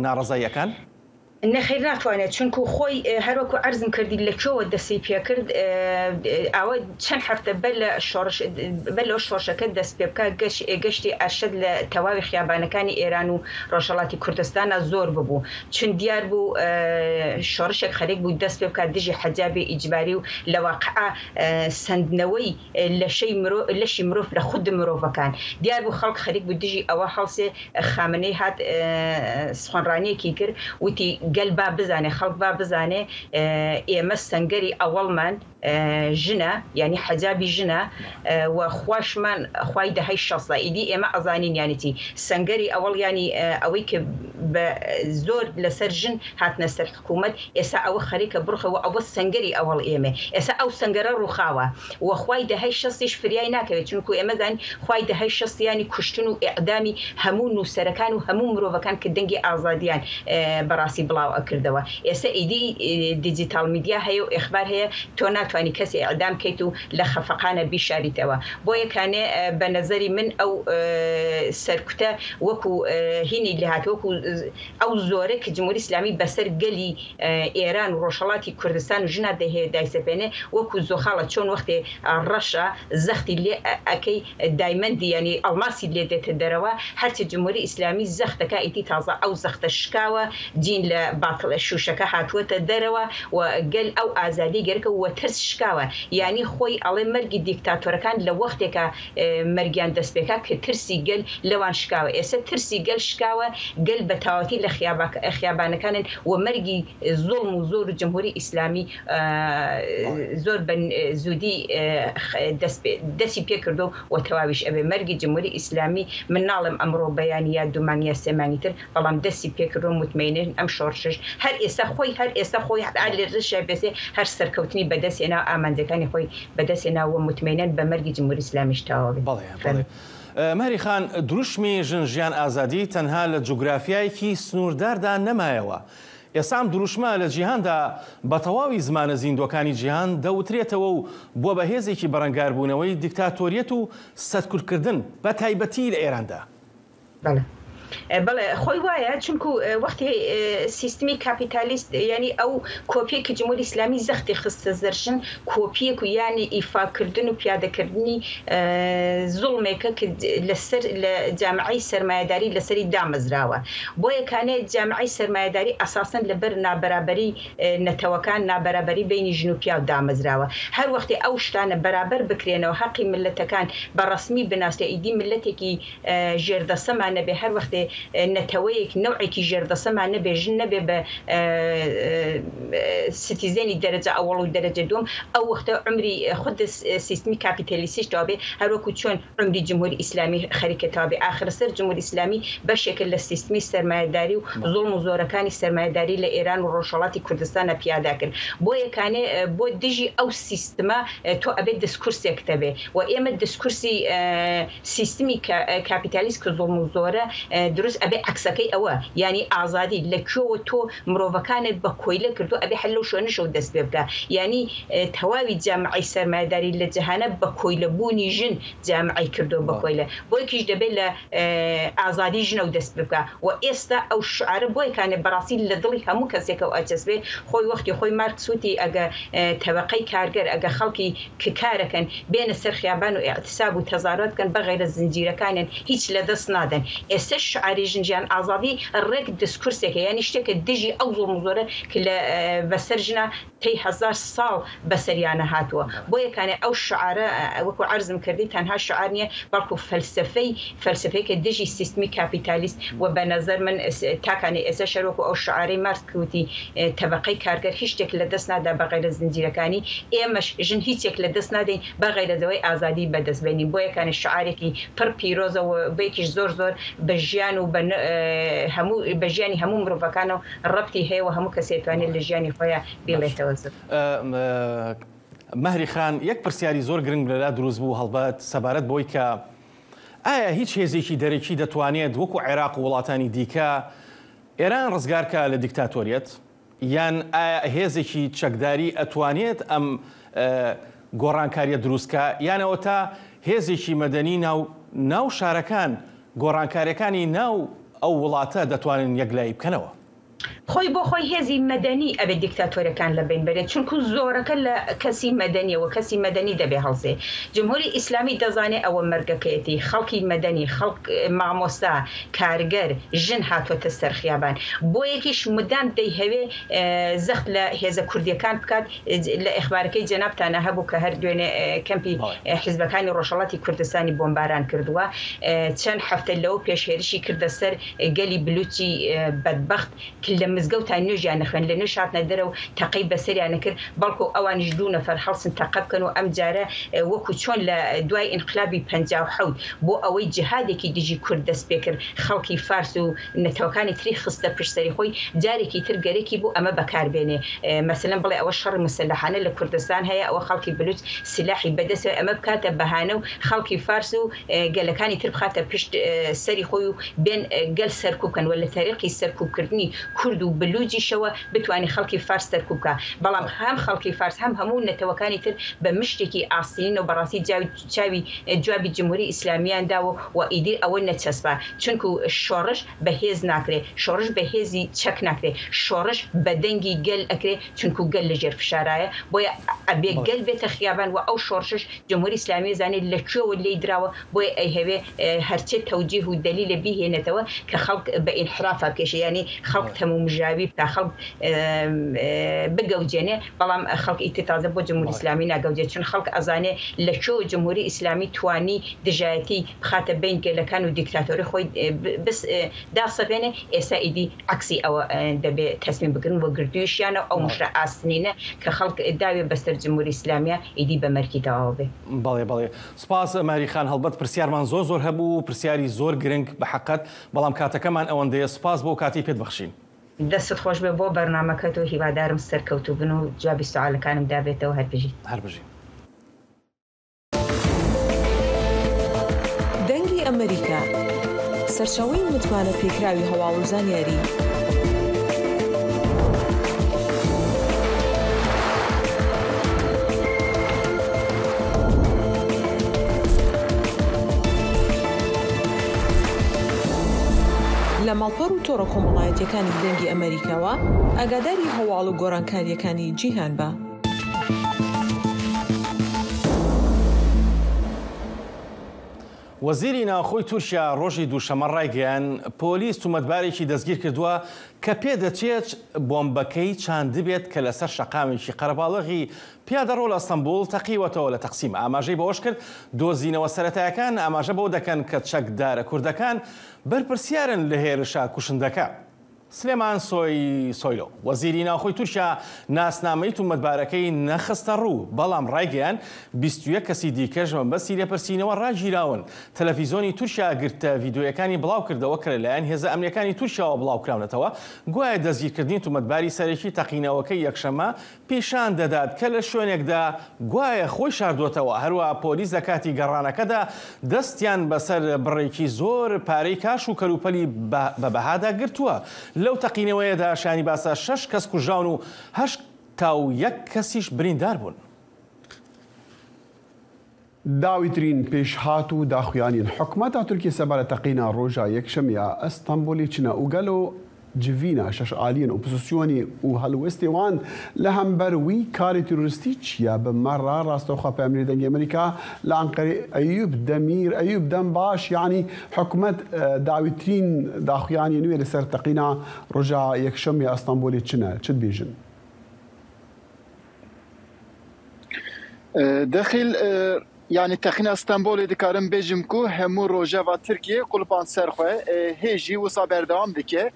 ناڕەزاییەکان؟ نەخەیر ناتوانێت چونکو خۆی هەروەکو عەرزم کردی لە کوێوە دەستی پێکرد ئاوە چەند هەفتە بەر لە شۆڕش بەر لەوە شۆڕشەکە دەست پێ بکا گەشتی ئەرشەد لە تەواوی خیابانەکانی ئێران و ڕۆژهەڵاتی کوردستانا زۆر ببوو چون دیار بوو شۆڕشێک خەریک بوو دەست پێ بکات دژی حەجابی ئیجباری و لە واقعا سەندنەوەی لەشەی مرۆ لەشی مرۆڤ لە خود مرۆڤەکان. دیار بوو خەڵک خەریک بوو دژی ئەوە هەڵسێ، خامنەی هات سخنڕانیەکی کرد وتی گەل با بزانێ خەڵک با بزانێ ئێمە سەنگەری ئەوەڵمان ژنە یانی حەجابی ژنە و خواشمان خوای دەهەی شەستە ئیدی ئێمە ئەزانین یانی چی سەنگەری ئەوەڵ یانی ئەوەی کە بە زۆر لەسەر ژن هاتنە سەر حکوومەت ئێستا ئەوە خەریکە بڕوخێ و ئەوە سەنگەری ئەوەڵ ئێمەیە ئێستا ئەو سەنگەرە ڕووخاوە و خوای دەهەی شەستیش فریای ناکەوێ چونکوو ئێمە زانین خوای دەهەی شەست یانی کوشتن و ئێعدامی هەموو نووسەرەکان و هەموو مرۆڤەکان کە دەنگی ئازادیان بەڕاستی بڵاو ئەکردەوە ئێستا ئیدی دیجیتاڵ میدیا هەیە و ئێخبار هەیە تۆ ناتوانی کەس ئێعدام کەیت و لە خەفەقانە بیشاریتەوە بۆیە کانێ بە نەزەری من ئەو سەرکوتە وەکوو هینی لێهات وەکوو ئەو زۆرە کە جمهوری ئیسلامی بەسەر گەلی ئێران و ڕۆژهەڵاتی کوردستان و ژنا دەیهەوێت دایسەپێنێ وەکو زۆخاڵە چۆن وەختێ ڕەشە زەختی لێ ئەکەی دایمەندی یانی ئەڵماسی لێ دێتە دەرەوە هەرچی جمهوری ئیسلامی زەخت دەکا ئیدی تازە ئەو زەختە شکاوە جین لە باتڵ شوشەکە هاتووەتە دەرەوە و گەل ئەو ئازادی گەرەکە و ترس شکاوە یانی خۆی ئەڵێ مەرگی دیکتاتۆرەکان لە وەختێکا مەرگیان دەست پێکا کە ترسی گەل لەوان شکاوە ئێسە ترسی گەل شکاوە گەل بە تەواوەتی لە خیابانەکانن و مەرگی زوڵم و زۆر و جمهوری ئیسلامی زۆر بە زودی دەست دەسی پێ کردو و تەواویش ئەبێ مەرگی جمهوری ئیسلامی من ناڵێم ئەمڕۆ بەیانی یا دوو مانگ یا سێ مانگی تر بەڵام دەستی پێ کردو موتمەینن ئەم شۆڕشەش هەر ئێستا خۆی هەر ئێستا خۆی هەر لێرەشا بێسێ هەر سەرکەوتنی بەدەست هێنا و ئامانجەکانی خۆی بەدەست هێنا و موتمەینەن بە مەرگی جمهوری ئیسلامیش تەواو بێ. بەڵێ بەڵێ مەهری خان دروشمی ژن ژیان ئازادی تەنها لە جوگرافیایەکی سنوورداردا نەمایەوە، ئێستا ئەم دروشمە لە جیهاندا بە تەواوی زمانە زیندووەکانی جیهان دەوترێتەوە و بووە بە هێزێکی بەرەنگاربوونەوەی دیکتاتۆریەت و سەرکوتکردن بە تایبەتی لە ئێراندا. بەڵێ. بەڵێ خۆی وایە چونکو وەختی سیستمی کاپیتالیست یانی ئەو کۆپیەی کە جمهوری ئیسلامی زەختی خستە سەر ژن کۆپیەک و یانی ئیفاکردن و پیادەکردنی زوڵمێکە کە لەسەر لە جامعەی سەرمایەداری لەسەری دامەزراوە بۆیە کانێ جامعەی سەرمایەداری ئەساسەن لەبەر نابەرابەری نەتەوەکان نابەرابەری بەینی ژن و پیاو دامەزراوە هەر وەختی ئەو شتانە بەرابەر بکرێنەوە هەقی مللەتەکان بە ڕەسمی بناسرێ ئیدی مللەتێکی ژێردەسەمان نەبێ هەر وەختێ نەتەوەیەک نەوعێکی ژێردەسەمان نەبێ ژن نەبێ بە citizen ی دەرەجە ئەوەڵ و دەرەجە دووەم ئەو وەختە عومری خود سیستمی کاپیتالیستیش تەواو بێ هەر وەکوو چۆن عومری جمهوری ئیسلامی خەریکە تەواو بێ ئاخرسەر جمهوری ئیسلامی بەشێکە لە سیستمی سەرمایەداری و زوڵم و زۆرەکانی سەرمایەداری لە ئێران و ڕۆژهەڵاتی کوردستانا پیادا کرد بۆیە کانێ بۆ دژی ئەو سیستمە تۆ ئەبێ دیسکورسێکت هەبێ و ئێمە دیسکورسی سیستمی کاپیتالیست کە زوڵم و زۆرە دروست ئەبێ عەکسەکەی ئەوە یانی ئازادی لە کوێوە تۆ مرۆڤەکانت بە کۆیلە کردوە ئەبێ هەر لەو شوێنەشەوە دەست پێ بکا یانی تەواوی جامعەی سەرمایەداری لە جەهانە بە کۆیلە بوونی ژن جامعەی کردوە بە کۆیلە بۆیەکیش دەبێ لە ئازادی ژنەوە دەست پێ بکا و ئێستا ئەو شعارە بۆیەکانێ بەڕاستی لە دڵی هەموو کەسێکەوە ئەچەسپێ خۆی وەختی خۆی مارکس وتی ئەگە تەبەقەی کارگەر ئەگە خەڵکی ک کارەکەن بێنە سەر خیابان و ئیعتساب و تەزارات بکەن بەغەیرە زنجیرەکانیان هیچ لە دەست نادەن ئێستەش شعاری ژن ژیان ئازادی ڕێک دسکورسێکە یانی شتێکە دژی ئەو زوڵم و زۆرە ک لە بەسەر ژنا تەی هەزار ساڵ بەسەریانە هاتووە بۆیە کانێ ئەو شعارە وەکو عەرزم کردی تەنها شعار نیە بەڵکو فەلسەفەی فەلسەفەیەکە دژی سیستمی کاپیتالیست و بە نەزەر من تاکانێ ئێستەش هەر وەکو ئەو شعارەی مارکس ک وتی تەبەقەی کارگەر هیچ شتێک لە دەست نادا بە غەیرە زنجیرەکانی، ئێمەش ژن هیچێک لە دەست نادەین بە غەیرە لەوەی ئازادی بە دەست بێنین، بۆیە کانێ شعارێکی پڕ پیرۆزە و بەیکیش زۆر زۆر بە ژیان و بە هەموو بە ژیانی هەموو مرۆڤەکانەوە ڕەبتی هەیە و هەموو کەسێ توانێت لە ژیانی خۆیا بیڵێتەوە. مەهری خان، یەک پرسیاری زۆر گرنگ لەلا دروست بوو هەڵبەت سەبارەت بەوەی کە ئایا هیچ هێزێکی دەرەکی دەتوانێت وەکو عێراق و وڵاتانی دیکە ئێران ڕزگار کا لە دیکتاتۆریەت؟ یان ئایا هێزێکی چەکداری ئەتوانێت ئەم گۆڕانکاریە دروست کا؟ یان ئەوەتا هێزێکی مەدەنی ناو ناو شارەکان گۆڕانکاریەکانی ناو ئەو وڵاتە دەتوانن یەکلایی بکەنەوە؟ خۆی بۆ خۆی هێزی مەدەنی ئەبێ دیکتاتۆرەکان لە بەین بەرێت چونکو زۆرەکە لە کەسی مەدەنیە وە کەسی مەدەنی دەبێ هەڵسێ جمهوری ئیسلامی دەزانێ ئەوە مەرگەکەیەتی خەڵکی مەدەنی خەڵک مامۆستا کارگەر ژن هاتوەتە سەر خیابان بۆیەکیش مدام دەیهەوێ زەخت لە هێزە کوردیەکان بکات لە ئیخبارەکەی جەنابتانا هەبوو کە هەر دوێنێ کەمپی حیزبەکانی ڕۆژهەڵاتی کوردستانی بۆمباران کردووە چەند هەفتە لەوە پێش هێرشی کردە سەر گەلی بلوچی بەدبەخت کە لە مزگەوتا نوێژیان نەخوێند لە نوێژ هاتنە دەرەوە تەقەی بەسەریان نەکرد بەڵکو ئەوانیش دوو نەفەر هەڵسن تەقە بکەن و ئەمجارە وەکو چۆن لە دوای ئینقلابی 57 بۆ ئەوەی جیهادێکی دژی کورد دەست پێکرد خەڵکی فارس و نەتەوەکانی تری خستە پشت سەری خۆی جارێکی تر گەرەکی بوو ئەمە بەکار بێنێ مەسەلەن بڵێ ئەوە شەڕی موسەلەحانە لە کوردستان هەیە ئەوە خەڵکی بلوچ سیلاحی بەدەستەوە ئەمە بکاتە بەهانە و خەڵکی فارس و گەلەکانی تر بخاتە پشت سەری خۆی و بێن گەل سەرکوب بکەن و لە تەریقی سەرکوب کردنی کورد و بلوجیشەوە بتوانێ خەڵکی فارس سەرکوب بکا بەڵام هەم خەڵکی فارس هەم هەموو نەتەوەکانی تر بە مشتێکی ئاسنینەوە بەڕاستی چاوی جوابی جمهوری ئیسلامیان داوە و ئیدی ئەوە نەچەسپا چونکو شۆڕش بە هێز ناکرێ شۆڕش بە هێزی چەک ناکرێ شۆڕش بە دەنگی گەل ئەکرێ چونکو گەل لە ژێر فشارایە بۆیە ئەبێ گەل بێتە خیابان و ئەو شۆڕشەش جمهوری ئیسلامی ئەزانێ لە کوێوە لێی دراوە بۆیە ئەیهەوێ هەرچێ تەوجیه و دەلیلە بیهێنێتەوە کە خەڵک بە ئینحرافا بکێشێ یانی خەڵک تەمومژاوی بکا خەڵک بگەوجێنێ بەڵام خەڵک ئیتر تازە بۆ جمهوری ئیسلامی ناگەوجێ چون خەڵک ئەزانێ لە کوێوە جمهوری ئیسلامی توانی دژایەتی بخاتە بەین گەلەکان و دیکتاتۆری خۆی بس داسەپێنێ ئێستا ئیدی عەکسی ئەوە دەبێ تەسمیم بگرن و گردویشیانە و ئەو مشتە ئاسنینە کە خەڵک داوێ بەسەر جمهوری ئیسلامیا ئیدی بە مەرگی تەواو بێ. بەڵێ بەڵێ سوپاس مەهری خان هەڵبەت پرسیارمان زۆر زۆر هەبوو پرسیاری زۆر گرنگ بە حەقت بەڵام کاتەکەمان ئەوەندەیە سوپاس بۆ کاتەی پێت بەخشین. دەستت خۆش بێ بۆ بەرنامەکەت و هیوادارم سەرکەوتوو بن و جوابی سوالەکانم دابێتەوە هەر بژیت. هەر بژی. دەنگی ئەمەریکا، سەرچاوەی متمانە پێکراوی هەواڵ و زانیاری. لە ماڵپەڕ و تۆڕە کۆمەڵایەتیەکانی دەنگی ئەمەریکاوە ئاگاداری هەواڵ و گۆڕانکاریەکانی جیهان بە. وەزیری ناوخۆی تورکیا ڕۆژی دووشەممە ڕایگەیاند، پۆلیس تومەتبارێکی دەستگیرکردووە کە پێدەچێت بۆمبەکەی چاندبێت کە لەسەر شەقامێکی قەرەباڵغی پیادەڕۆ لە ئەستەنبوڵ تەقیوەتەوە لە تەقسیم. ئاماژەی بەوەشکرد، دۆزینەوە سەرەتایەکان ئاماژە بەوە دەکەن کە چەکدارە کوردەکان بەرپرسیارن لە هێرشە کوشندەکە. سلێمان سۆیلۆ، وەزیری ناوخۆی تورکیا ناسنامەی تومەتبارەکەی نەخستەڕوو، بەڵام ڕایگەیاند، 21 کەسی دیکەش بەمەبەستی لێپرسینەوە ڕاگیراون. تەلەفیزۆنی تورکیا گرتە ڤیدیۆیەکانی بڵاوکردەوە کە لەلایەن هێزە ئەمنییەکانی تورکیاوە بڵاوکراونەتەوە، گوایە دەستگیرکردنی تومەتباری سەرەکی تەقینەوەکەی یەکشەممە پیشان دەدات کە لە شوێنێکدا گوایە خۆی شاردووەتەوە، هەروەها پۆلیس لە کاتی گەڕانەکەدا دەستیان بەسەر بڕێکی زۆر پارەی کاش و کەلوپەلی بە بەهادا گرتووە. لەو تەقینەوەیەدا شایانی باسە شەش کەس کوژراون و 81 کەسیش بریندار بوون. داویترین پێشهات و داخویانیên hikûmeta Tirkiyê sebaret teqîna roja Yekşemê ya Stenbolê çi ne û gelo civîna şeş aliyên opozisyonê û helwestê wan li hember wî karê terorîstî çi ye? Bi me re rastewxwe peyamnêrê Dengê Amerîka li Enqerê Eyûb Demîr. Eyûb dem baş yanî hikûmet dawîtirîn daxuyaniyên wê li ser teqîna roja Yekşemê ya Stenbolê çi ne? Çi dibêjin? Dexîl yanî teqîna Stenbolê dikarim bêjim ku hemû rojeva Tirkiyê qulpan ser xwe hê jî wisa berdewam dike.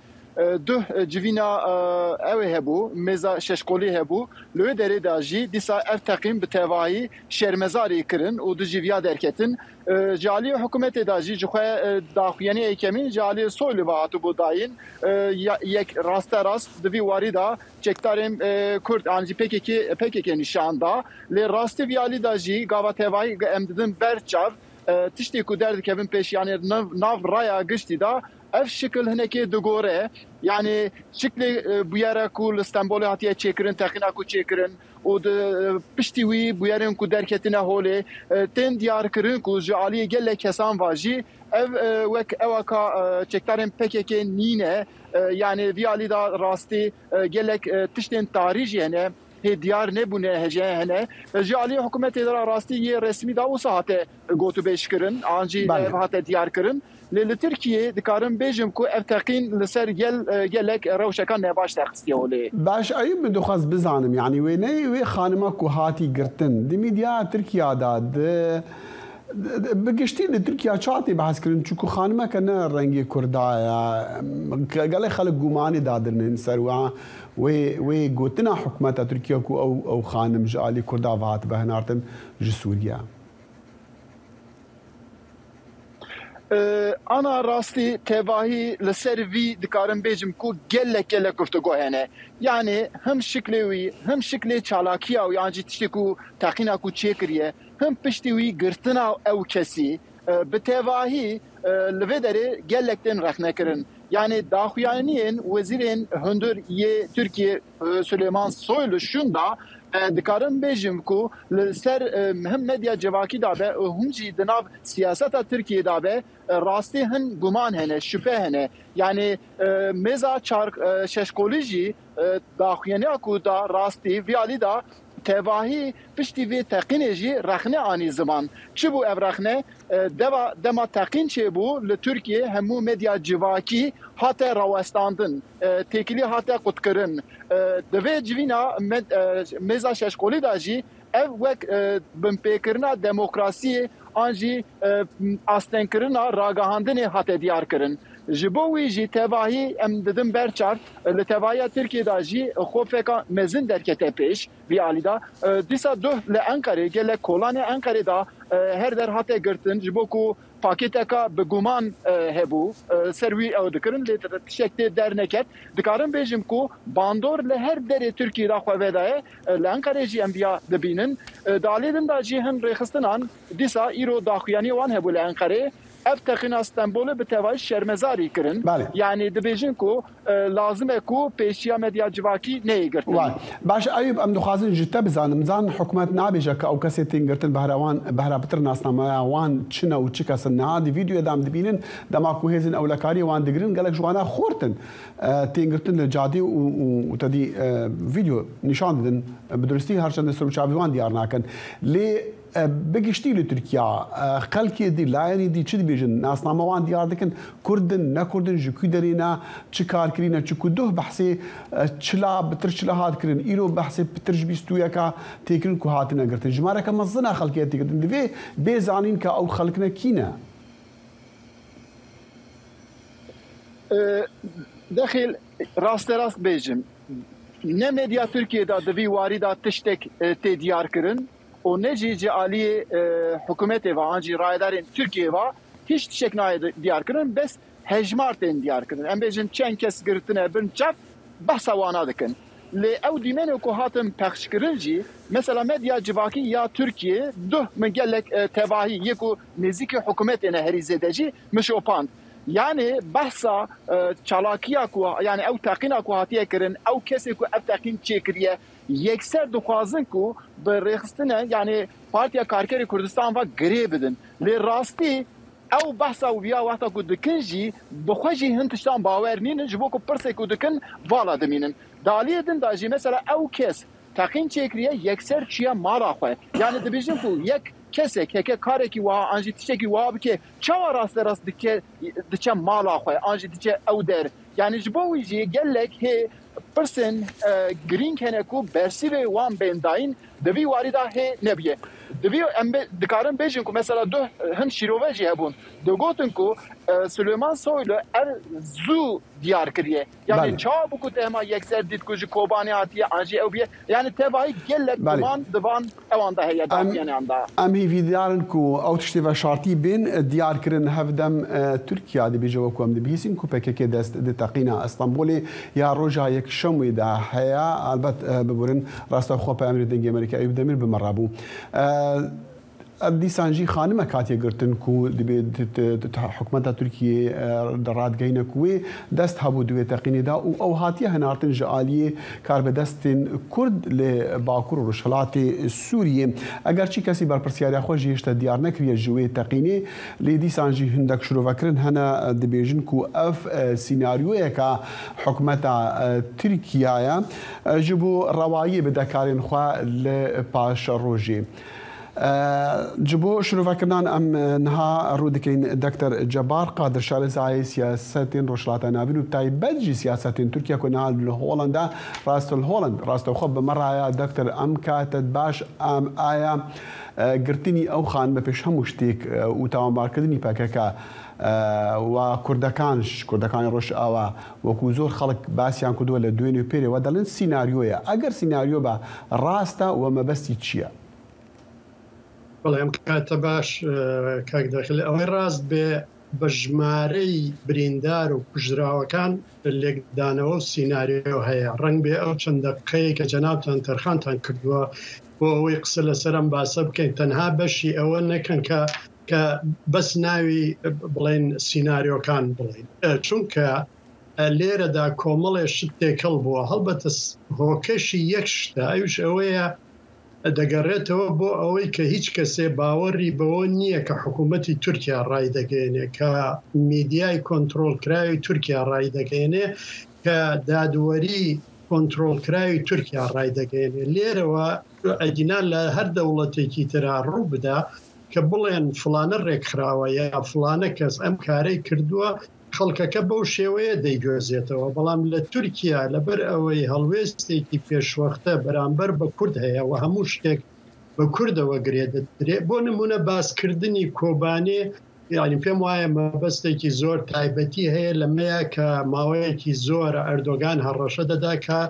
Duh civîna ew ê hebû, mêza şeşqolî hebû. Li wê derê de jî dîsa ev teqîn bi tevahî şermezarî kirin û dijî viya derketin. Ji aliyê hikûmetê de jî ji xwe daxuyaniyê yekemîn ji aliyê Soylu ve hatibû dayîn. Yek rasterast di vî warî de Çekdarên Kurd an jî pkk pkk nîşan da. Lê rastî vî alî de jî gava tevahî em didin ber çav tiştê ku derdikevin pêş yanî nav raya giştî de ev şikil hinekê digore. Yanî şiklê bûyera ku li Stenbolê hatiye çêkirin, teqîna ku çêkirin û di piştî wî bûyerên ku derketine holê tên diyarkirin ku ji aliyê gelek kesan ve jî ev wek ewa ka çekdarên pkk nîne. Yanî vî alî de rastî gelek tiştên tarî jî hene, hê diyar nebûne hece hene. Ji aliyê hikûmetê de rastî yê resmî de wisa hate gotûbêjkirin an jî ev hate diyarkirin. Lê li Tirkiyeyê dikarim bêjim ku ev teqîn li ser gel gelek rewşeka nebaş derxistiye holê. Baş Eyûb min dixwest bizanim yanî wêneyê wê xanima ku hatî girtin di mîdyaya Tirkiya de di Bi giştî li Tirkiya çawa tê behskirin çunku xanimeke ne rengê Kurda ye. Gelek xelk gumanê dadirinin ser we wê wê gotina hikûmeta Tirkiya ku ew ew xanim ji aliyê Kurda ve hatibe hinartin ji Sûriye. Ana rastî tevahî li ser vî dikarim bêjim ku gelek gelek guftugo hene. Yanî him şiklê wî him şiklê çalakiya wî an jî tiştê ku teqîna ku çêkiriye Him piştî wî girtina ew kesî bi tevahî li vê derê gelek tên rexnekirin. Yanî daxuyaniyên wezîrên hundir yê Tirkiyê Suleyman Soylu şûnda dikarim bêjim ku li ser him medya civakî de be û him jî di nav siyaseta Tirkiyê de be rastî hin guman hene, şüphe hene. Yanî mêza çar şeşqolî jî daxuyaniya ku da rastî vî alî de Tevahî piştî vê teqînê jî rexne anî ziman. Çi bû ev rexne? Deva dema teqîn çêbû li Tirkiyê hemû medya civakî hate rawestandin, têkilî hate qutkirin. Di vê civîna mêza şeşqolî de jî ev wek binpêkirina demokrasiyê an jî astengkirina ragihandinê hate diyarkirin. Ji bo wî jî tevahî em didin ber çav li tevahiya Tirkiyê de jî xofeka mezin derkete pêş vî alî de. Dîsa duh li Enqerê gelek kolanê Enqerê de her der hate girtin ji bo ku pakêteka bi guman hebû ser wî ew dikirin lê tiştek tê derneket. Dikarim bêjim ku bandor li her derê Tirkiyê de xwe vedaye. Li Enqerê jî em viya dibînin. Di aliyê din de jî hin rêxistinan dîsa îro daxuyaniyê wan hebû li Enqerê. Ev teqîna Stenbolê bi tevahî şermezarî kirin. Yanî dibêjin ku lazim e ku pêşiya medya civakî neyê girtin. Baş e Eyûb em dixwazin ji te bizanim zan hikûmet nabêje ka ew kesê tên girtin behra wan behra pitir nasnameya wan çi ne û çi kes in. Niha di vîdeoyê de em dibînin dema ku hêzên ewlekariyê wan digirin gelek ji wana xort in tên girtin li cadê û tedî vîdeo nîşan didin bi duristî her çend ser û çavê wan diyar nakin lê Bi giştî li Tirkiya xelkê dî, layenê dî çi dibêjin, nasname wan diyar dikin, Kurd in, ne Kurd in, ji kû derê ne, çi kar kirîne, çi ku duh behsê çila bi tir çila hat kirin, îro behsê bi tir ji 21 a tê kirin ku hatine girtin. Jimareke mezin a xelkê tê girtin. Divê bê zanîn ka ew xelkine kî ne. Dexîl, rasterast bêjim, ne medya Tirkiyê de di vî warî de tiştek tê diyarkirin. û ne jî ji aliyê hikûmetê ve an jî rayedarên Tirkiyeyê ve hîç tiştek nayê diyarkirin, bes hejmar tên diyarkirin. Em bêjin çend kes girtine bin çav behsa wana dikin. Lê ew dîmenê ku hatin pexşkirin jî mesela medya civakî ya Tirkiyeyê duh min gelek tevahî yê ku nêzîkî hikûmetê ne herî zêde jî min şopand. Yanê behsa çalakiya ku yanê ew teqîna ku hatiye kirin, ew kesê ku ev teqîn çêkiriye, Yekser dixwazin ku bi rêxistine yanî Partiya Karkerê Kurdistan ve girê bidin. Lê rastî ew behsa wiya wexta ku dikin jî bi xwe jî hin tiştan bawer nînin ji bo ku pirsê ku dikin vala dimînin. Di aliyê din de jî mesela ew kes teqîn çêkiriye yekser çûye mala xwe. Yanî dibêjin ku yek kesek heke karekî wiha an jî tiştekî wiha bike çawa rasterast dike diçe mala xwe an jî diçe ew der. Yanî ji bo wî jî gelek hê Pirsên girîng hene ku bersîvê wan bên dayîn di vî warî de hê nebûye. Di vî em dikarin bêjin ku mesela duh hin şîrove jî hebûn. Digotin ku Silêman Soylu ev zû diyar kiriye. Yanî çawa bû ku te hema yekser dît ku ji Kobanê hatiye an jî ew bûye. Yanî tevahî gelek guman di van ewan de heye daxuyaneyan de. Em hêvîdar in ku ew tiştê veşartî bên diyarkirin. Hevdem Tirkiya dibêje wek ku em dibihîsîn ku pkk dest di teqîna Stenbolê ya roja Yekşemê de heye. Elbet biborin rasta xwe peyamêrê Dengê Amerîka Eyûb Demîr bi me re bû. Dîsan jî xanimek hatiye girtin ku dibê hikûmeta Tirkiyeyê radigihîne ku wê dest hebû di wê teqînê de û ew hatiye hinartin ji aliyê karbidestên Kurd li Bakur û Rojhilatê Sûriyê. Eger çi kesî berpirsyariya xwe jî hêjta diyar nekiriye ji wê teqînê, lê dîsan jî hindek şirovekirin hene dibêjin ku ev sînaryoyeke hikûmeta Tirkiye ye ji bo rewayiyê bide karên xwe li paşerojê. Ji bo şirovekirinan em niha rû dikeyn Dekter Cebar Qadir şarezayê siyasetên Rojhilata Navîn û bi taybet jî siyasetên Tirkiye ku niha li Holanda rast li Holland rastewxwe bi me re ye. Dekter em ka te baş em aya girtinî ew xanime pêş hemû ştêk û tawanbarkirinî pkk و کوردەکانش کوردەکانی ڕۆژئاوا وەکو زۆر خەڵک باسیان کردووە لە دوێنێ و پێرێ وە دەڵێن سیناریۆیە ئەگەر سیناریۆ بە ڕاستە وە مەبەستی چییە؟ بەڵێ ئەم کاتە باش کاک داخل ئەوەی ڕاست بێ بە ژمارەی بریندار و کوژراوەکان لێکدانەوە و سیناریۆ هەیە ڕەنگ بێ ئەو چەند دەقەیە کە جەنابتان تەرخانتان کردووە بۆ ئەوەی قسە لەسەر ئەم باسە بکەین تەنها بەشی ئەوە نەکەن کە کە بەس ناوی بڵێن سیناریۆکان بڵێن چونکە لێرەدا کۆمەڵێ شت تێکەڵ بووە هەڵبەتە هۆکەشی یەک شتە ئەویش ئەوەیە دەگەڕێتەوە بۆ ئەوەی کە هیچ کەسێ باوەڕی بەوە نییە کە حکوومەتی تورکیا ڕایدەگەێنێ کە میدیای کۆنتترۆلکراوی تورکیا ڕایدەگەێنێ کە دادوەری کۆنتترۆلکراوی تورکیا ڕایدەگەێنێ لێرەوە ئەگینا لە هەر دەوڵەتێکی ترا ڕوو بدا کە بڵێن فڵانە ڕێکخراوە یا فڵانە کەس ئەم کارەی کردووە، خەڵکەکە بەو شێوەیە دەیگوێزێتەوە، بەڵام لە تورکیا لەبەر ئەوەی هەڵوێستێکی پێشوەختە بەرامبەر بە کورد هەیە و هەموو شتێک بە کوردەوە گرێ دەدرێ، بۆ نموونە باسکردنی کۆبانێ یانی پێم وایە مەبەستێکی زۆر تایبەتی هەیە لەمەیە کە ماوەیەکی زۆرە ئەردۆگان هەڕەشە دەدا کە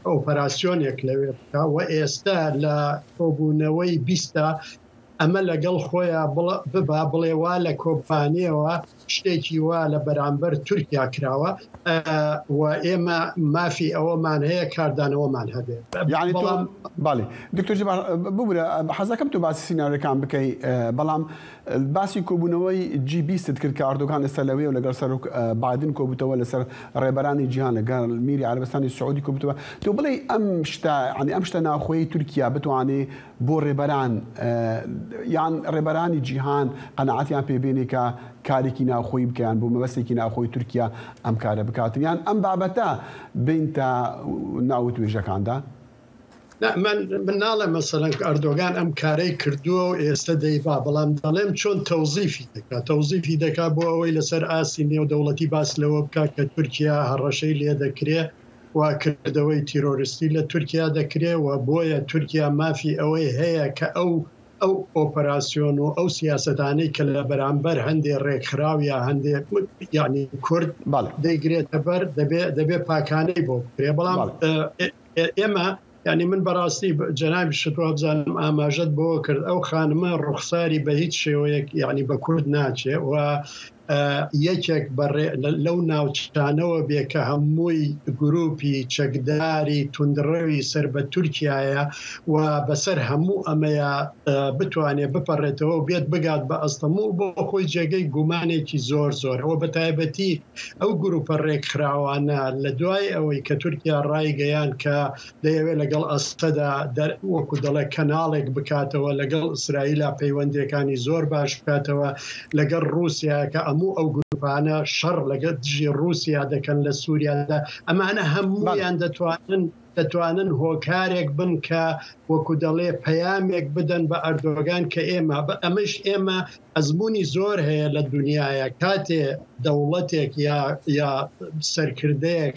ئۆپەراسیۆنێک لەوێ بکا و ئێستا لە کۆبوونەوەی بیستا. ئەمە لەگەڵ خۆیا ببا بڵێ وا لە کۆبانێوە شتێکی وا لە بەرامبەر تورکیا کراوە و ئێمە مافی ئەوەمان هەیە کاردانەوەمان هەبێ. یانی تۆ بەڵێ دکتۆر جەبار ببورە حەزەکەم تۆ باسی سیناریۆکان بکەی بەڵام باسی کۆبوونەوەی جی بیستت کرد کە ئەردۆگان ئێستا لەوێ و لەگەڵ سەرۆک بایدن کۆبووتەوە لەسەر ڕێبەرانی جیهان لەگەڵ میری عەرەبستانی سعودی کۆبووتەوە تۆ بڵێی ئەم شتە یانی ئەم شتە ناوخۆیی تورکیا بتوانێ بۆ ڕێبەران یان ڕێبەرانی جیهان قەناعەتیان پێ بێنێ کە کارێکی ناوخۆیی بکە یان بۆ مەبەستێکی ناوخۆی تورکیا ئەم کارە بکاتن یان ئەم بابەتە بێنتە ناو وتوێژەکاندا؟ نا من من ناڵێم مەسەلەن ئەردۆگان ئەم کارەی کردووە و ئێستە دەیبا بەڵام دەڵێم چۆن تەوزیفی دەکا تەوزیفی دەکا بۆ ئەوەی لەسەر ئاستی نێودەوڵەتی باس لەوە بکا کە تورکیا هەڕەشەی لێ دەکرێ و کردەوەی تیرۆریستی لە تورکیا دەکرێ و بۆیە تورکیا مافی ئەوەی هەیە کە ئەو ئەو ئۆپەراسیۆن و ئەو سیاسەتانەی کە لە بەرامبەر هەندێ ڕێکخراو یا هەندێ یانی کورد دەیگرێتە بەر دەبێ دەبێ پاکانەی بۆ بکرێ بەڵام ئێمە یانی من بەڕاستی جەنابیشت وابزانم ئاماژەت بۆ کرد ئەو خانمە ڕوخساری بە هیچ شێوەیەک یعنی بە کورد ناچێ و یەکێک بەڕێ لەو ناوچانەوە بێ کە هەمووی گروپی چەکداری توندڕەوی سەر بە تورکایە و بەسەر هەموو ئەمەیە بتوانێ بپەڕێتەوە و بێت بگات بە ئەستەموڵ بۆ خۆی جێگەی گومانێکی زۆر زۆر ئەوە بە تایبەتی ئەو گروپە ڕێکخراوانە لە دوای ئەوەی کە تورکیا ڕایگەیاند کە دەیەوێت لەگەڵ ئەسەدا وەکو دەڵێ کەناڵێک بکاتەوە، لەگەڵ ئیسرائیلا پەیوەندییەکانی زۆر باش بکاتەوە، لەگەڵ ڕووسیا کە هەموو ئەو گروپانە شەڕ لەگەڵ دژی ڕووسیا دەکەن لە سووریادا، ئەمانە هەموویان دەتوانن دەتوانن هۆکارێک بن کە وەکو دەڵێ پەیامێک بدەن بە ئەردۆگان کە ئێمە ئەمەش ئێمە ئەزموونی زۆر هەیە لە دونیایا کاتێ دەوڵەتێک یا یا سەرکردەیەک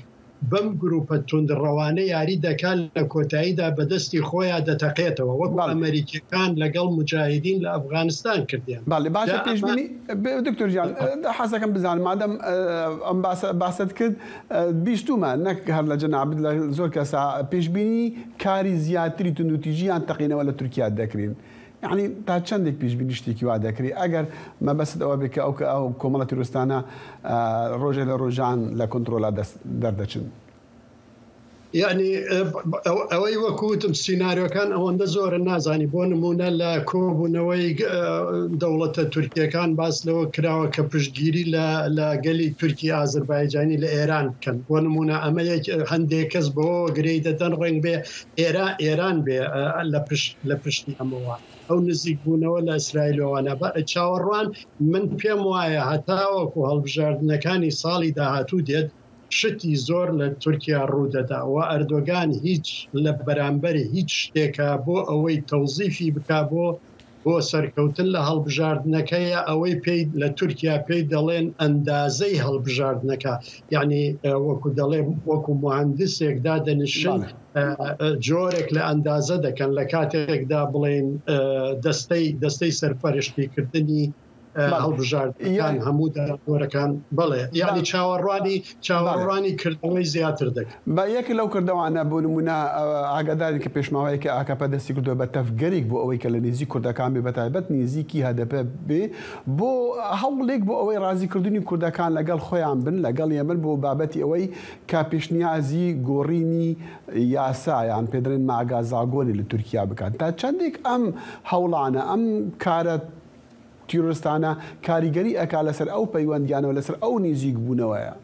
بەم گروپە توندڕەوانە یاری دەکات لە کۆتاییدا بەدەستی خۆیا دەتەقێتەوە وەکو ئەمەریکیەکان لەگەڵ موجاهیدین لە ئەفغانستان کردیان. بەڵێ باشە پێشبینی دکتۆر گیان حەزەکەم بزانم مادەم ئەم باسە باست کرد بیستومە نەک هەر لە جەنابت لە زۆر کەسا پێشبینی کاری زیاتری توندوتیژی یان تەقینەوە لە تورکیا دەکرین یەعنی تا چەندێک پێشبینی شتێکی وا دەکرێ ئەگەر مەبەستت ئەوە بێ کە ئەو کە ئەو کۆمەڵە تیرۆرستانە ڕۆژێ لە ڕۆژان لە کۆنترۆلا دەست دەردەچن؟ یەعنی ئەوەی وەکو وتم سیناریۆکان ئەوەندە زۆرن نازانی بۆ نمونە لە کۆبوونەوەی دەوڵەتە تورکیەکان باس لەوە کراوە کە پشتگیری لە لە گەلی تورکی ئازربایجانی لە ئێران بکەن بۆ نمونە ئەمە یەک هەندێک کەس بەوە گرێی دەدەن ڕەنگ بێ ئێرا ئێران بێ لە پشت لە پشتی ئەمەوە ئەو نزیک بوونەوە لە ئیسرائیلەوەە بە چاوەڕوان من پێم وایە هەتاوەکو هەڵبژاردنەکانی ساڵی داهاتوو دێت شتی زۆر لە تورکیا ڕوودەدا و ئەردۆگان هیچ لە بەرامبەر هیچ شتێکە بۆ ئەوەی تەوزیفی بکا بۆ بۆ سەرکەوتن لە هەڵبژاردنەکەیە ئەوەی پێی لە تورکیا پێی دەڵێن ئەندازەی هەڵبژاردنەکە یعنی وەکو دەڵێ وەکو مهندسێک دادەنیشن جۆرێک لە ئەندازە دەکەن لە کاتێکدا بڵێن دەستەی دەستەی سەرپەرشتیکردنی هەڵبژاردنەکان هەموو دادوەرەکان بەڵێ یعنی چاوەڕوانی چاوەڕوانی کردەوەی زیاتر دەکەن. بە یەک لەو کردەوانە بۆ نموونە ئاگادارین کە پێشماوەیەکە ئاکەپە دەستی کردووە بە تەڤگەرێک بۆ ئەوەی کە لە نیزیک کوردەکان بێ بەتایبەت نیزیکی هەدەپە بێ بۆ هەوڵێک بۆ ئەوەی ڕازی کردنی کوردەکان لەگەڵ خۆیان بن لەگەڵ یەمن بۆ بابەتی ئەوەی کە پێشنیازی گۆڕینی یاسا یان پێ دەڵێن ماگا زاگۆنی لە تورکیا بکات تا چەندێک ئەم هەوڵانە ئەم کارە تیرۆرستانە کاریگەری ئەکا لەسەر ئەو پەیوەندیانە و لەسەر ئەو نیزیک بوونەوەیە.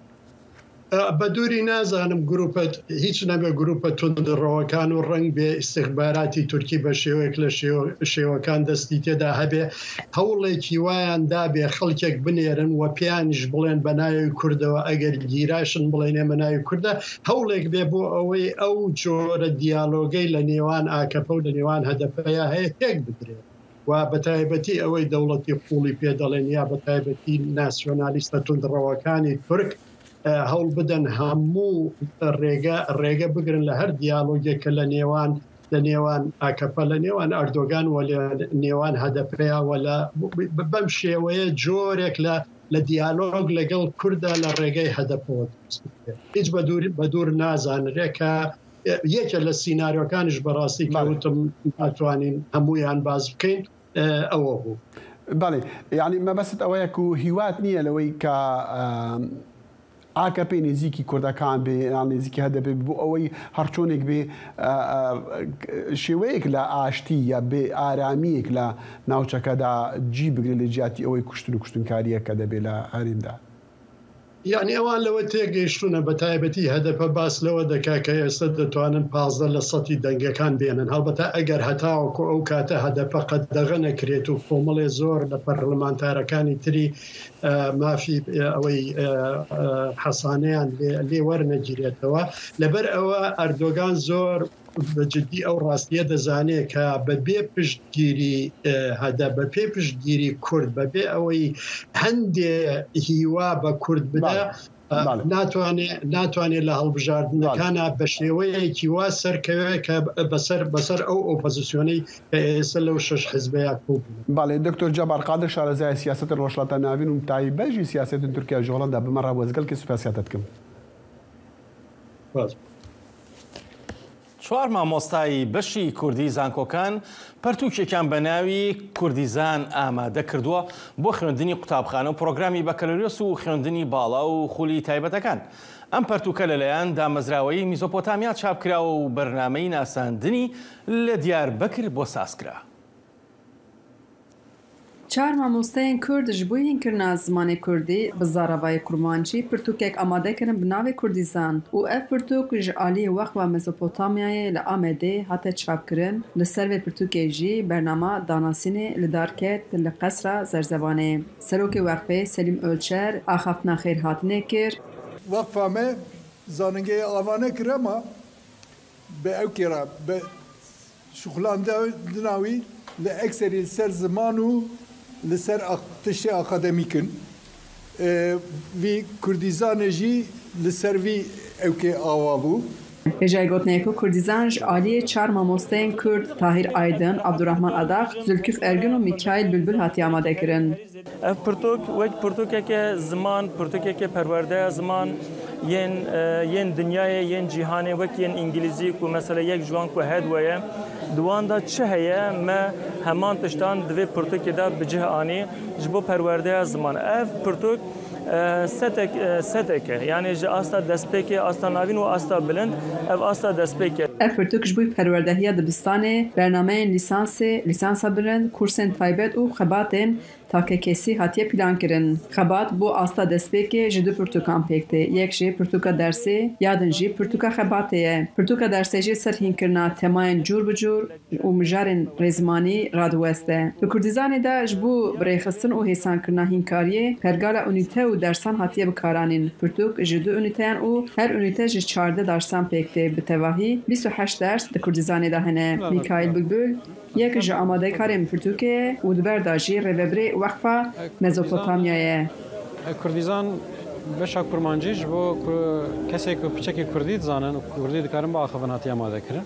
بە دووری نازانم گروپە هیچ نەبێ گروپە توندڕەوەکان و ڕەنگ بێ ئیستیخباراتی تورکی بە شێوەیەک لە شێوەکان دەستی تێدا هەبێ هەوڵێکی وایان دابێ خەڵکێک بنێرن و پێیانیش بڵێن بە ناوی کوردەوە ئەگەر گیراشن بڵێن ئێمە ناوی کوردە هەوڵێک بێ بۆ ئەوەی ئەو جۆرە دیالۆگەی لە نێوان ئاکەپە و لە نێوان هەدەپەیا هەیە تێک بدرێ. و بەتایبەتی ئەوەی دەوڵەتی قوڵی پێ دەڵێن یا بەتایبەتی ناسیۆنالیستە توندڕەوەکانی تورک هەوڵ بدەن هەموو ڕێگە ڕێگە بگرن لە هەر دیالۆگێک کە لە نێوان لە نێوان ئاکەپە لە نێوان ئەردۆگان و لە نێوان هەدەپەیە و لە بەم شێوەیە جۆرێک لە لە دیالۆگ لەگەڵ کووردا لە ڕێگەی هەدەپەوە دروست بکرێت. هیچ بە دوور بە دوور نازانرێ کە یەکێ لە سیناریۆکانیش بەڕاستی کە وتم ناتوانین هەموویان باس بکەین. ئەوە بوو. بەڵێ یانی مەبەستت ئەوەیە کو هیوات نییە لەوەی کە ئاکەپێ نزیکی کوردەکان بێ یان نزیکی هەدەپێ بۆ ئەوەی هەرچۆنێک بێ شێوەیەک لە ئاشتی یا بێ ئارامییەک لە ناوچەکەدا جی بگرێت لە جیاتی ئەوەی کوشتن و کوشتنکارییە کە دەبێ لە هەرێمدا. یەعنی ئەوان لەوە تێگەیشتوونە بە تایبەتی هەدەپە باس لەوە دەکا کە ئێستا دەتوانن 15 لە سەتی دەنگەکان بێنن هەڵبەتە ئەگەر هەتاوەکو ئەو کاتە هەدەپە قەدەغە نەکرێت و کۆمەڵێ زۆر لە پەرلەمانتارەکانی تری مافی ئەوەی حەسانەیان لێ وەرنەگیرێتەوە لەبەر ئەوە ئەردۆگان زۆر بە جدی ئەو ڕاستیە دەزانێت کە بە بێ پشتگیری هەدە بە پێ پشتگیری کورد بە بێ ئەوەی هەندێ هیوا بە کورد بدە ناتوانێت ناتوانێت لە هەڵبژاردنەکانە بە شێوەیەکی وا سەرکەوێت کە بەسەر بەسەر ئەو ئۆپۆزیسیۆنەی کە ئێستا لەو شەش حزبەیە کۆ بوون. بەڵێ دکتۆر جەبار قادر شارەزای سیاسەتی ڕۆژهەڵاتا ناوین و تایبەت ژی سیاسەتی تورکیا ژ هۆڵەندا بمە ڕا وەزگەل کی سوپاسیاتە دکم. سوپاس. چوار مامۆستای بەشی کوردی زانکۆکان پەرتووکێکیان بە ناوی کوردیزان ئامادە کردووە بۆ خوێندنی قوتابخانە و پرۆگرامی بەکەلۆریۆس و خوێندنی باڵا و خولی تایبەتەکان. ئەم پەرتووکە لەلایەن دامەزراوەی میزۆپۆتامیا چاپکراوە و بەرنامەی ناساندنی لە دیاربەکر بۆ سازکرا. چوار مامۆستایên Kurd ji bo hînkirina zimanê Kurdî bi zaravayê Kurmancî pirtûkek amade kirin bi navê Kurdîzan û ev pirtûk ji aliyê Weqfa Mezopotamyayê li Amedê hate çapkirin. Li ser vê pirtûkê jî bernama danasînê li dar ket li Qesra Zerzevanê. Serokê Weqfê Selîm Ölçer axaftina xêrhatinê kir. Weqfa me zanîngehê ava nekir ema bi ewkê re bi Şixulandina wî li ekserî li ser ziman û li ser tiştê akademîk in. Vî Kurdîzanê jî li ser vî ewkê ava bû. Hêjayê gotinê ku Kurdîzan ji aliyê çar mamosteyên Kurd Tahîr Aydin, Abdurrahman Adak, Zülküf Ergün û Mikaîl Bülbül hatiye amadekirin. Ev pirtûk wek pirtûkeke ziman, pirtûkeke perwerdeya ziman yên yên dinyayê, yên cîhanê wek yên îngilîzî ku mesela yek ji wan ku Headway ye, di wan de çi heye me heman tiştan di vê pirtûkê de bi cih anî ji bo perwerdeya ziman. Ev pirtûk setek setek e yanî ji asta destpêkê, asta navîn û asta bilind ev asta destpêkê. Ev pirtûk ji bo perwerdehiya dibistanê, bernameyên lîsansê, lîsansa bilind, kursên taybet û xebatên Takekesî hatiye pîlankirin. Xebat bo asta destpêkê ji du pirtûkan pêk tê, yek jê pirtûka dersê ya din jî pirtûka xebatê ye. Pirtûka dersê jî ser hînkirina temayên cûr bi cûr û mijarên rêzimanî radiweste. Di Kurdîzanê de ji bo birêxistin û hêsankirina hînkariyê pergala unîte û dersan hatiye bikaranîn. Pirtûk ji du unîteyan û her unîte ji 14 dersan pêk tê. Bi tevahî 28 ders di Kurdîzanê de hene. Mîkaîl Bülbül. Yek ji amadekarên pirtûkê ye û di ber de jî rêvebirê Weqfa Mezopotamyayê ye. Kurdîzan beşa kurmancî ji bo ku kesê ku piçekî kurdî dizanin û kurdî dikarin biaxivin hatiye amadekirin.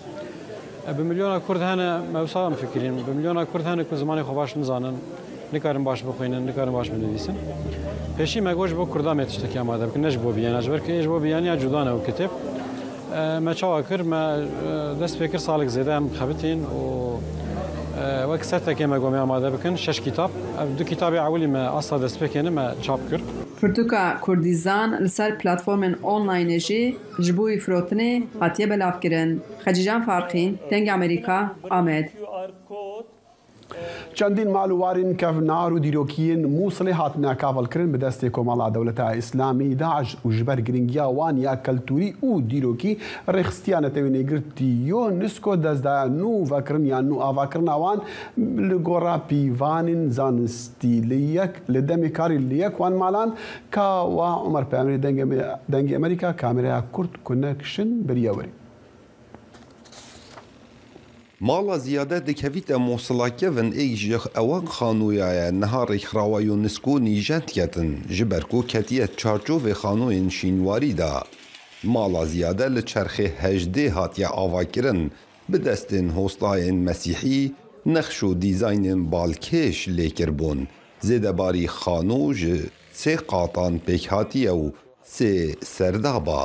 Bi milyona kurd hene me wisa em fikirîn, bi milyona kurd hene ku zimanê xwe baş nizanin, nikarin baş bixwînin, nikarin baş binivîsin. Pêşî me got ji bo kurdan me tiştekî amade bikin ne ji bo biyaniya ji ber ku ê ji bo biyaniya cuda ne ew kitêb. Me çawa kir? Me dest pê kir salek zêde em xebitîn û wek setekê me got me amade bikin şeş kîtab. Ev du kîtabê ewilî me asta destpêkê ne me çap kir. Pirtûka Kurdîzan li ser platformên onlaynê jî ji bo wî firotinê hatiye belavkirin. Xecîcan Farqîn, Dengê Amerîka, Amed. Çendîn mal û warên kevnar û dîrokiyên Mûsilê hatine kavilkirin bi destê Komala Dewleta Îslamî, DAIŞ, û ji ber girîngiya wan ya keltûrî û dîrokî Rêxistiya Netewên Yekgirtî, UNESCO, dest daye nû vekirin yan nû avakirina wan li gora pîvanên zanistî li yek li demê karî li yek wan malan Kawa Omer Peyamêrê Dengê Amerîka kameraya Kurd Connection biriye werê. Mala ziyade dikevîte Mosila kevin êk ji ewan xanoya ye niha rêkxirawa UNESCO nîjend ketin ji ber ku ketiye çarçovê xanoyên şînwarî de. Mala ziyade li çerxê hejdê hatiye avakirin bi destên hostayên mesîhî nexş û dîzaynên balkêş lê kiribûn. Zêdebarî xano ji sê qatan pêk hatiye û. سێ سەردابا.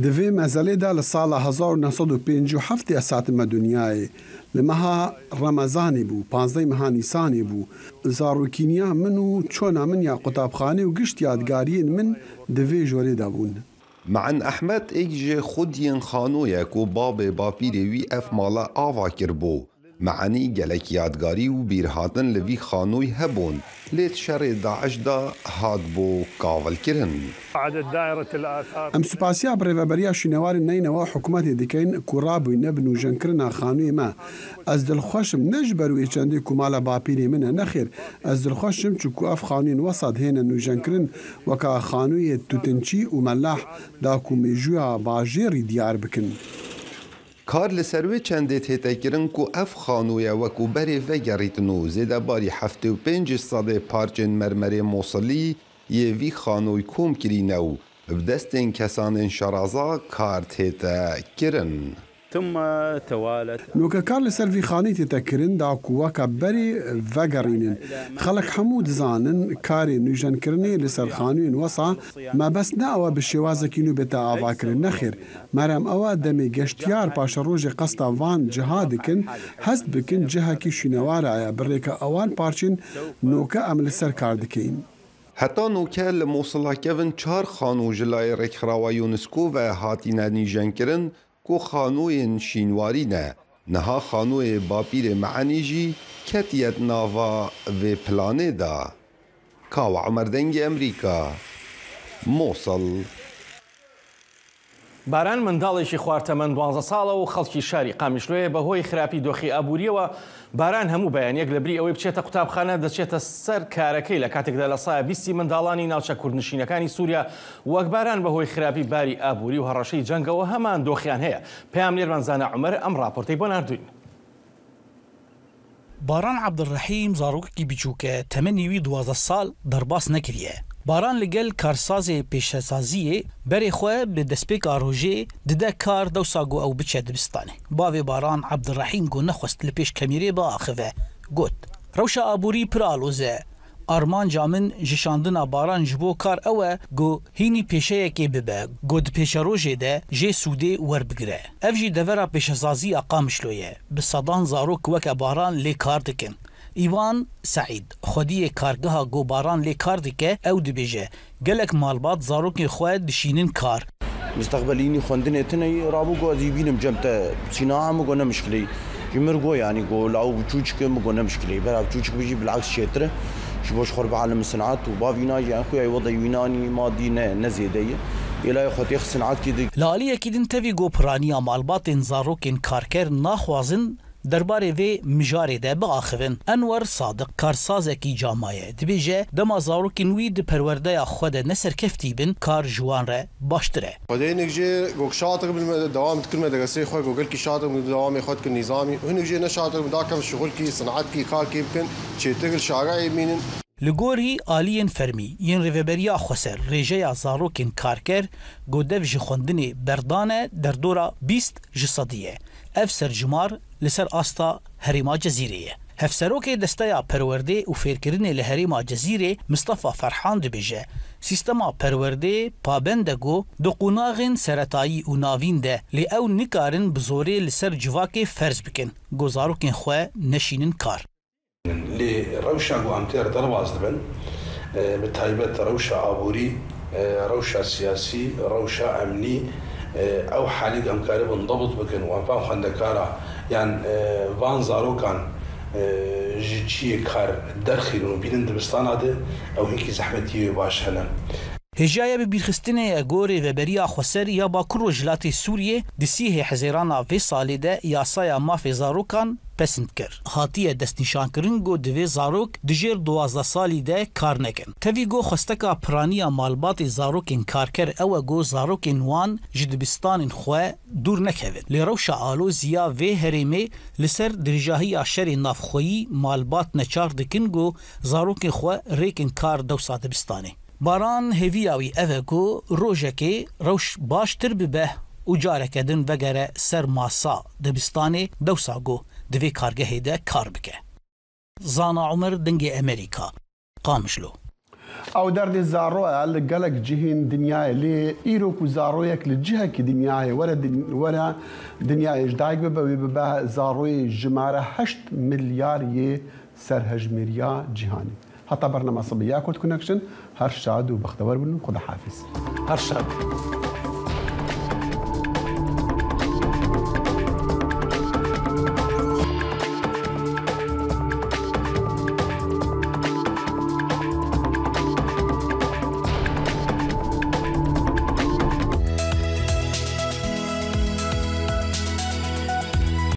Di vê mezelê de li sala 1957 ez hatime dinyayê. Li meha Remezanê bû, panzdeh meha Nîsanê bû. Zarokîniya min û çona min ya qutabxanê û gişt yadgariyên min di vê jorê de bûn. Me'en Ehmed êk ji xwediyên xano ye ku babê bapîrê wî ev mala ava kiribû. Me'enî gelek yadgarî û bîrhatin li vî xanoyî hebûn, lê di şerê DAIŞ de hatibû kavilkirin. Em spasiya Birêveberiya Şînewarên Neynewa û hikûmetê dikein ku rabûyne bi nûjenkirina xanûyê me. Ez dilxweş im ne ji ber wê çendê ku mala bapîrê min e, nexêr, ez dilxweş im çunku ev xanûyên wesa dihêne nûjenkirin weka xanûyê Tutinçî û Melah da ku mêjûya bajêrî diyar bikin. Kar li ser wê çendê tête kirin ku ev xanûye wekû berê vegerîtin û zêdebarî 75 ji sedê parçên mermerê Mosilî yê vî xanûy kom kirîne û bi destên kesanên şaraza kar tête kirin. Noke kar li ser vî xanî tête kirin da ku weke berê vegerînin. Xelk hemû dizanin karê nûjenkirinê li ser xanûyên wesa mebest ne ew e bi şêwazekî nû bête avakirin, nexêr, merem ew e demê geştyar paşerojê qesta van ciha dikin, hest bikin cihekî şûnewara ye bi rêka ewan parçên noke em li ser kar dikeyn. Heta noke li Mosila kevin çar xanû ji layê Rêkxirawa UNESCO ve hatine nîjenkirin ku xanûyên şînwarî ne. Niha xanûyê bapîrê Me'enî jî ketiye di nava vê planê de. Kawa Omer Dengê Emrîka, Mosil. باران منداڵێکی خوار تەمەن 12 ساڵە و خەڵکی شاری قامیشلۆیە، بەهۆی خراپی دۆخی ئابوورییەوە باران هەموو بەیانییەک لەبری ئەوەی بچێتە قوتابخانە دەچێتە سەر کارەکەی، لە کاتێکدا لە سایە بیستی منداڵانی ناوچە کوردنشینەکانی سووریا وەک باران بەهۆی خراپی باری ئابووری و هەڕەشەی جەنگەوە هەمان دۆخیان هەیە. پەیامنێرمان زانا عومەر ئەم ڕاپۆرتەی بۆ ناردووین. باران عەبدولڕەحیم zarokekî biçûk e, temenê wî 12 sal derbas nekiriye. Baran li gel karsazê pêşesaziyê berê xwe bi destpêka rojê dide kar dewsa ku ew biçe dibistanê. Bavê Baran Ebdulrehîm ku nexwest li pêş kemîrê biaxive, got, Rewşa aborî pir aloz e. Armanca min ji şandina Baran ji bo kar ew e ku hînî pêşeyekê bibe ku di pêşerojê de jê sûdê werbigire. Ev jî devera pêşesaziya Qamişlo ye. Bi sedan zarok weke Baran lê kar dikin. Îvan Seîd, xwediyê kargeha ku Baran lê kar dike, ew dibêje, Gelek malbat zarokên xwe dişînin kar. Misteqbelî hînî xwendinê tune yî, rabû got ez yî bînim cem te sîna min got ne mişkile yî. Ji min re got yanî got law biçûçik e min got ne mişkile yî. Bera biçûçik bijî bileks çêtir e. Ji bo ji xwe re bielimin sinat û bavî na jî yani xuya yî wedeyî wî nanî madî ne ne zêde ye. Yê layê xwe têxist sinatkî di. Li aliyekî din tevî got piraniya malbatên zarokên karker naxwazin Derbarê vê mijarê de biaxivin. Enwer Sadiq karsazekî cama ye. Dibêje dema zarokên wî di perwerdeya xwe de ne serkeftî bin, kar ji wan re baştir e. Xwedê hinek jê gok şatir bin me dewam dikir me deresê xwe gok gelkî şatir bin dewamê xwe dikin nîzamî û hinek jê ne şatir bin dakevin şixulkî, sinetkî, karkî bikin çêtir li şarayê bimînin. Li gorî aliyên fermî yên Rêveberiya Xweser rêjeya zarokên karker ku dev ji xwendinê berdane derdora 20 ji sedî ye. Ev serjimar li ser asta Herêma Cezîrê ye. Hevserokê Desteya Perwerdê û Fêrkirinê li Herêma Cezîrê Mistefa Ferhan dibêje, Sîstema perwerdê pabend e ku di qonaxên seretayî û navîn de lê ew nikarin bi zorê li ser civakê ferz bikin ku zarokên xwe neşînin kar. Lê rewşa ku em tê re derbas dibin, bi taybet rewşa aborî, rewşa siyasî, rewşa emnî, ew halî ku em karibin debit bikin û em van xwendekara yan van zarokan ji çiyê kar derxînin û bînin dibistana de, ew hinkî zehmetiyê wê baş hene. Hêjaya bi bîrxistinê ye ku Rêveberiya Xweser ya Bakur Rojhilatê Sûriyê di sîhê Hezêrana vê salê de yasaya mafê zarokan pesind kir. Hatiye destnîşankirin ku divê zarok di jêr 12 salî de kar nekin. Tevî ku xwesteka piraniya malbatê zarokên karker ew e ku zarokên wan ji dibistanên xwe dûr nekevin. Lê rewşa aloziya vê herêmê li ser dirêjahiya şerê navxweyî malbat neçar dikin ku zarokên xwe rêkin kar dewsa dibistanê. Baran hêviya wî ev e ku rojekê rewş baştir bibe û careke din vegere ser masa dibistanê dewsa ku di vê kargehê de kar bike. Zana Omer Dengê Amerîka, Qamişlo. ئەو دەردێ زاڕۆە لە گەلەک جهین دنیایێ لێ ئیرۆ کو زاڕۆیەک لە جهەکی دنیایێ وەرە وەرە دنیایێ ژ دایک ببە وێ ببە زاڕۆیێ ژمارە هەشت ملیار یێ سەرهەژمێریا جیهانی. هەتا بەرنامە سبە یا کورد کونەکشن هەر شاد و بەختەوەر بن و خودا حافیز. هەر شاد بن.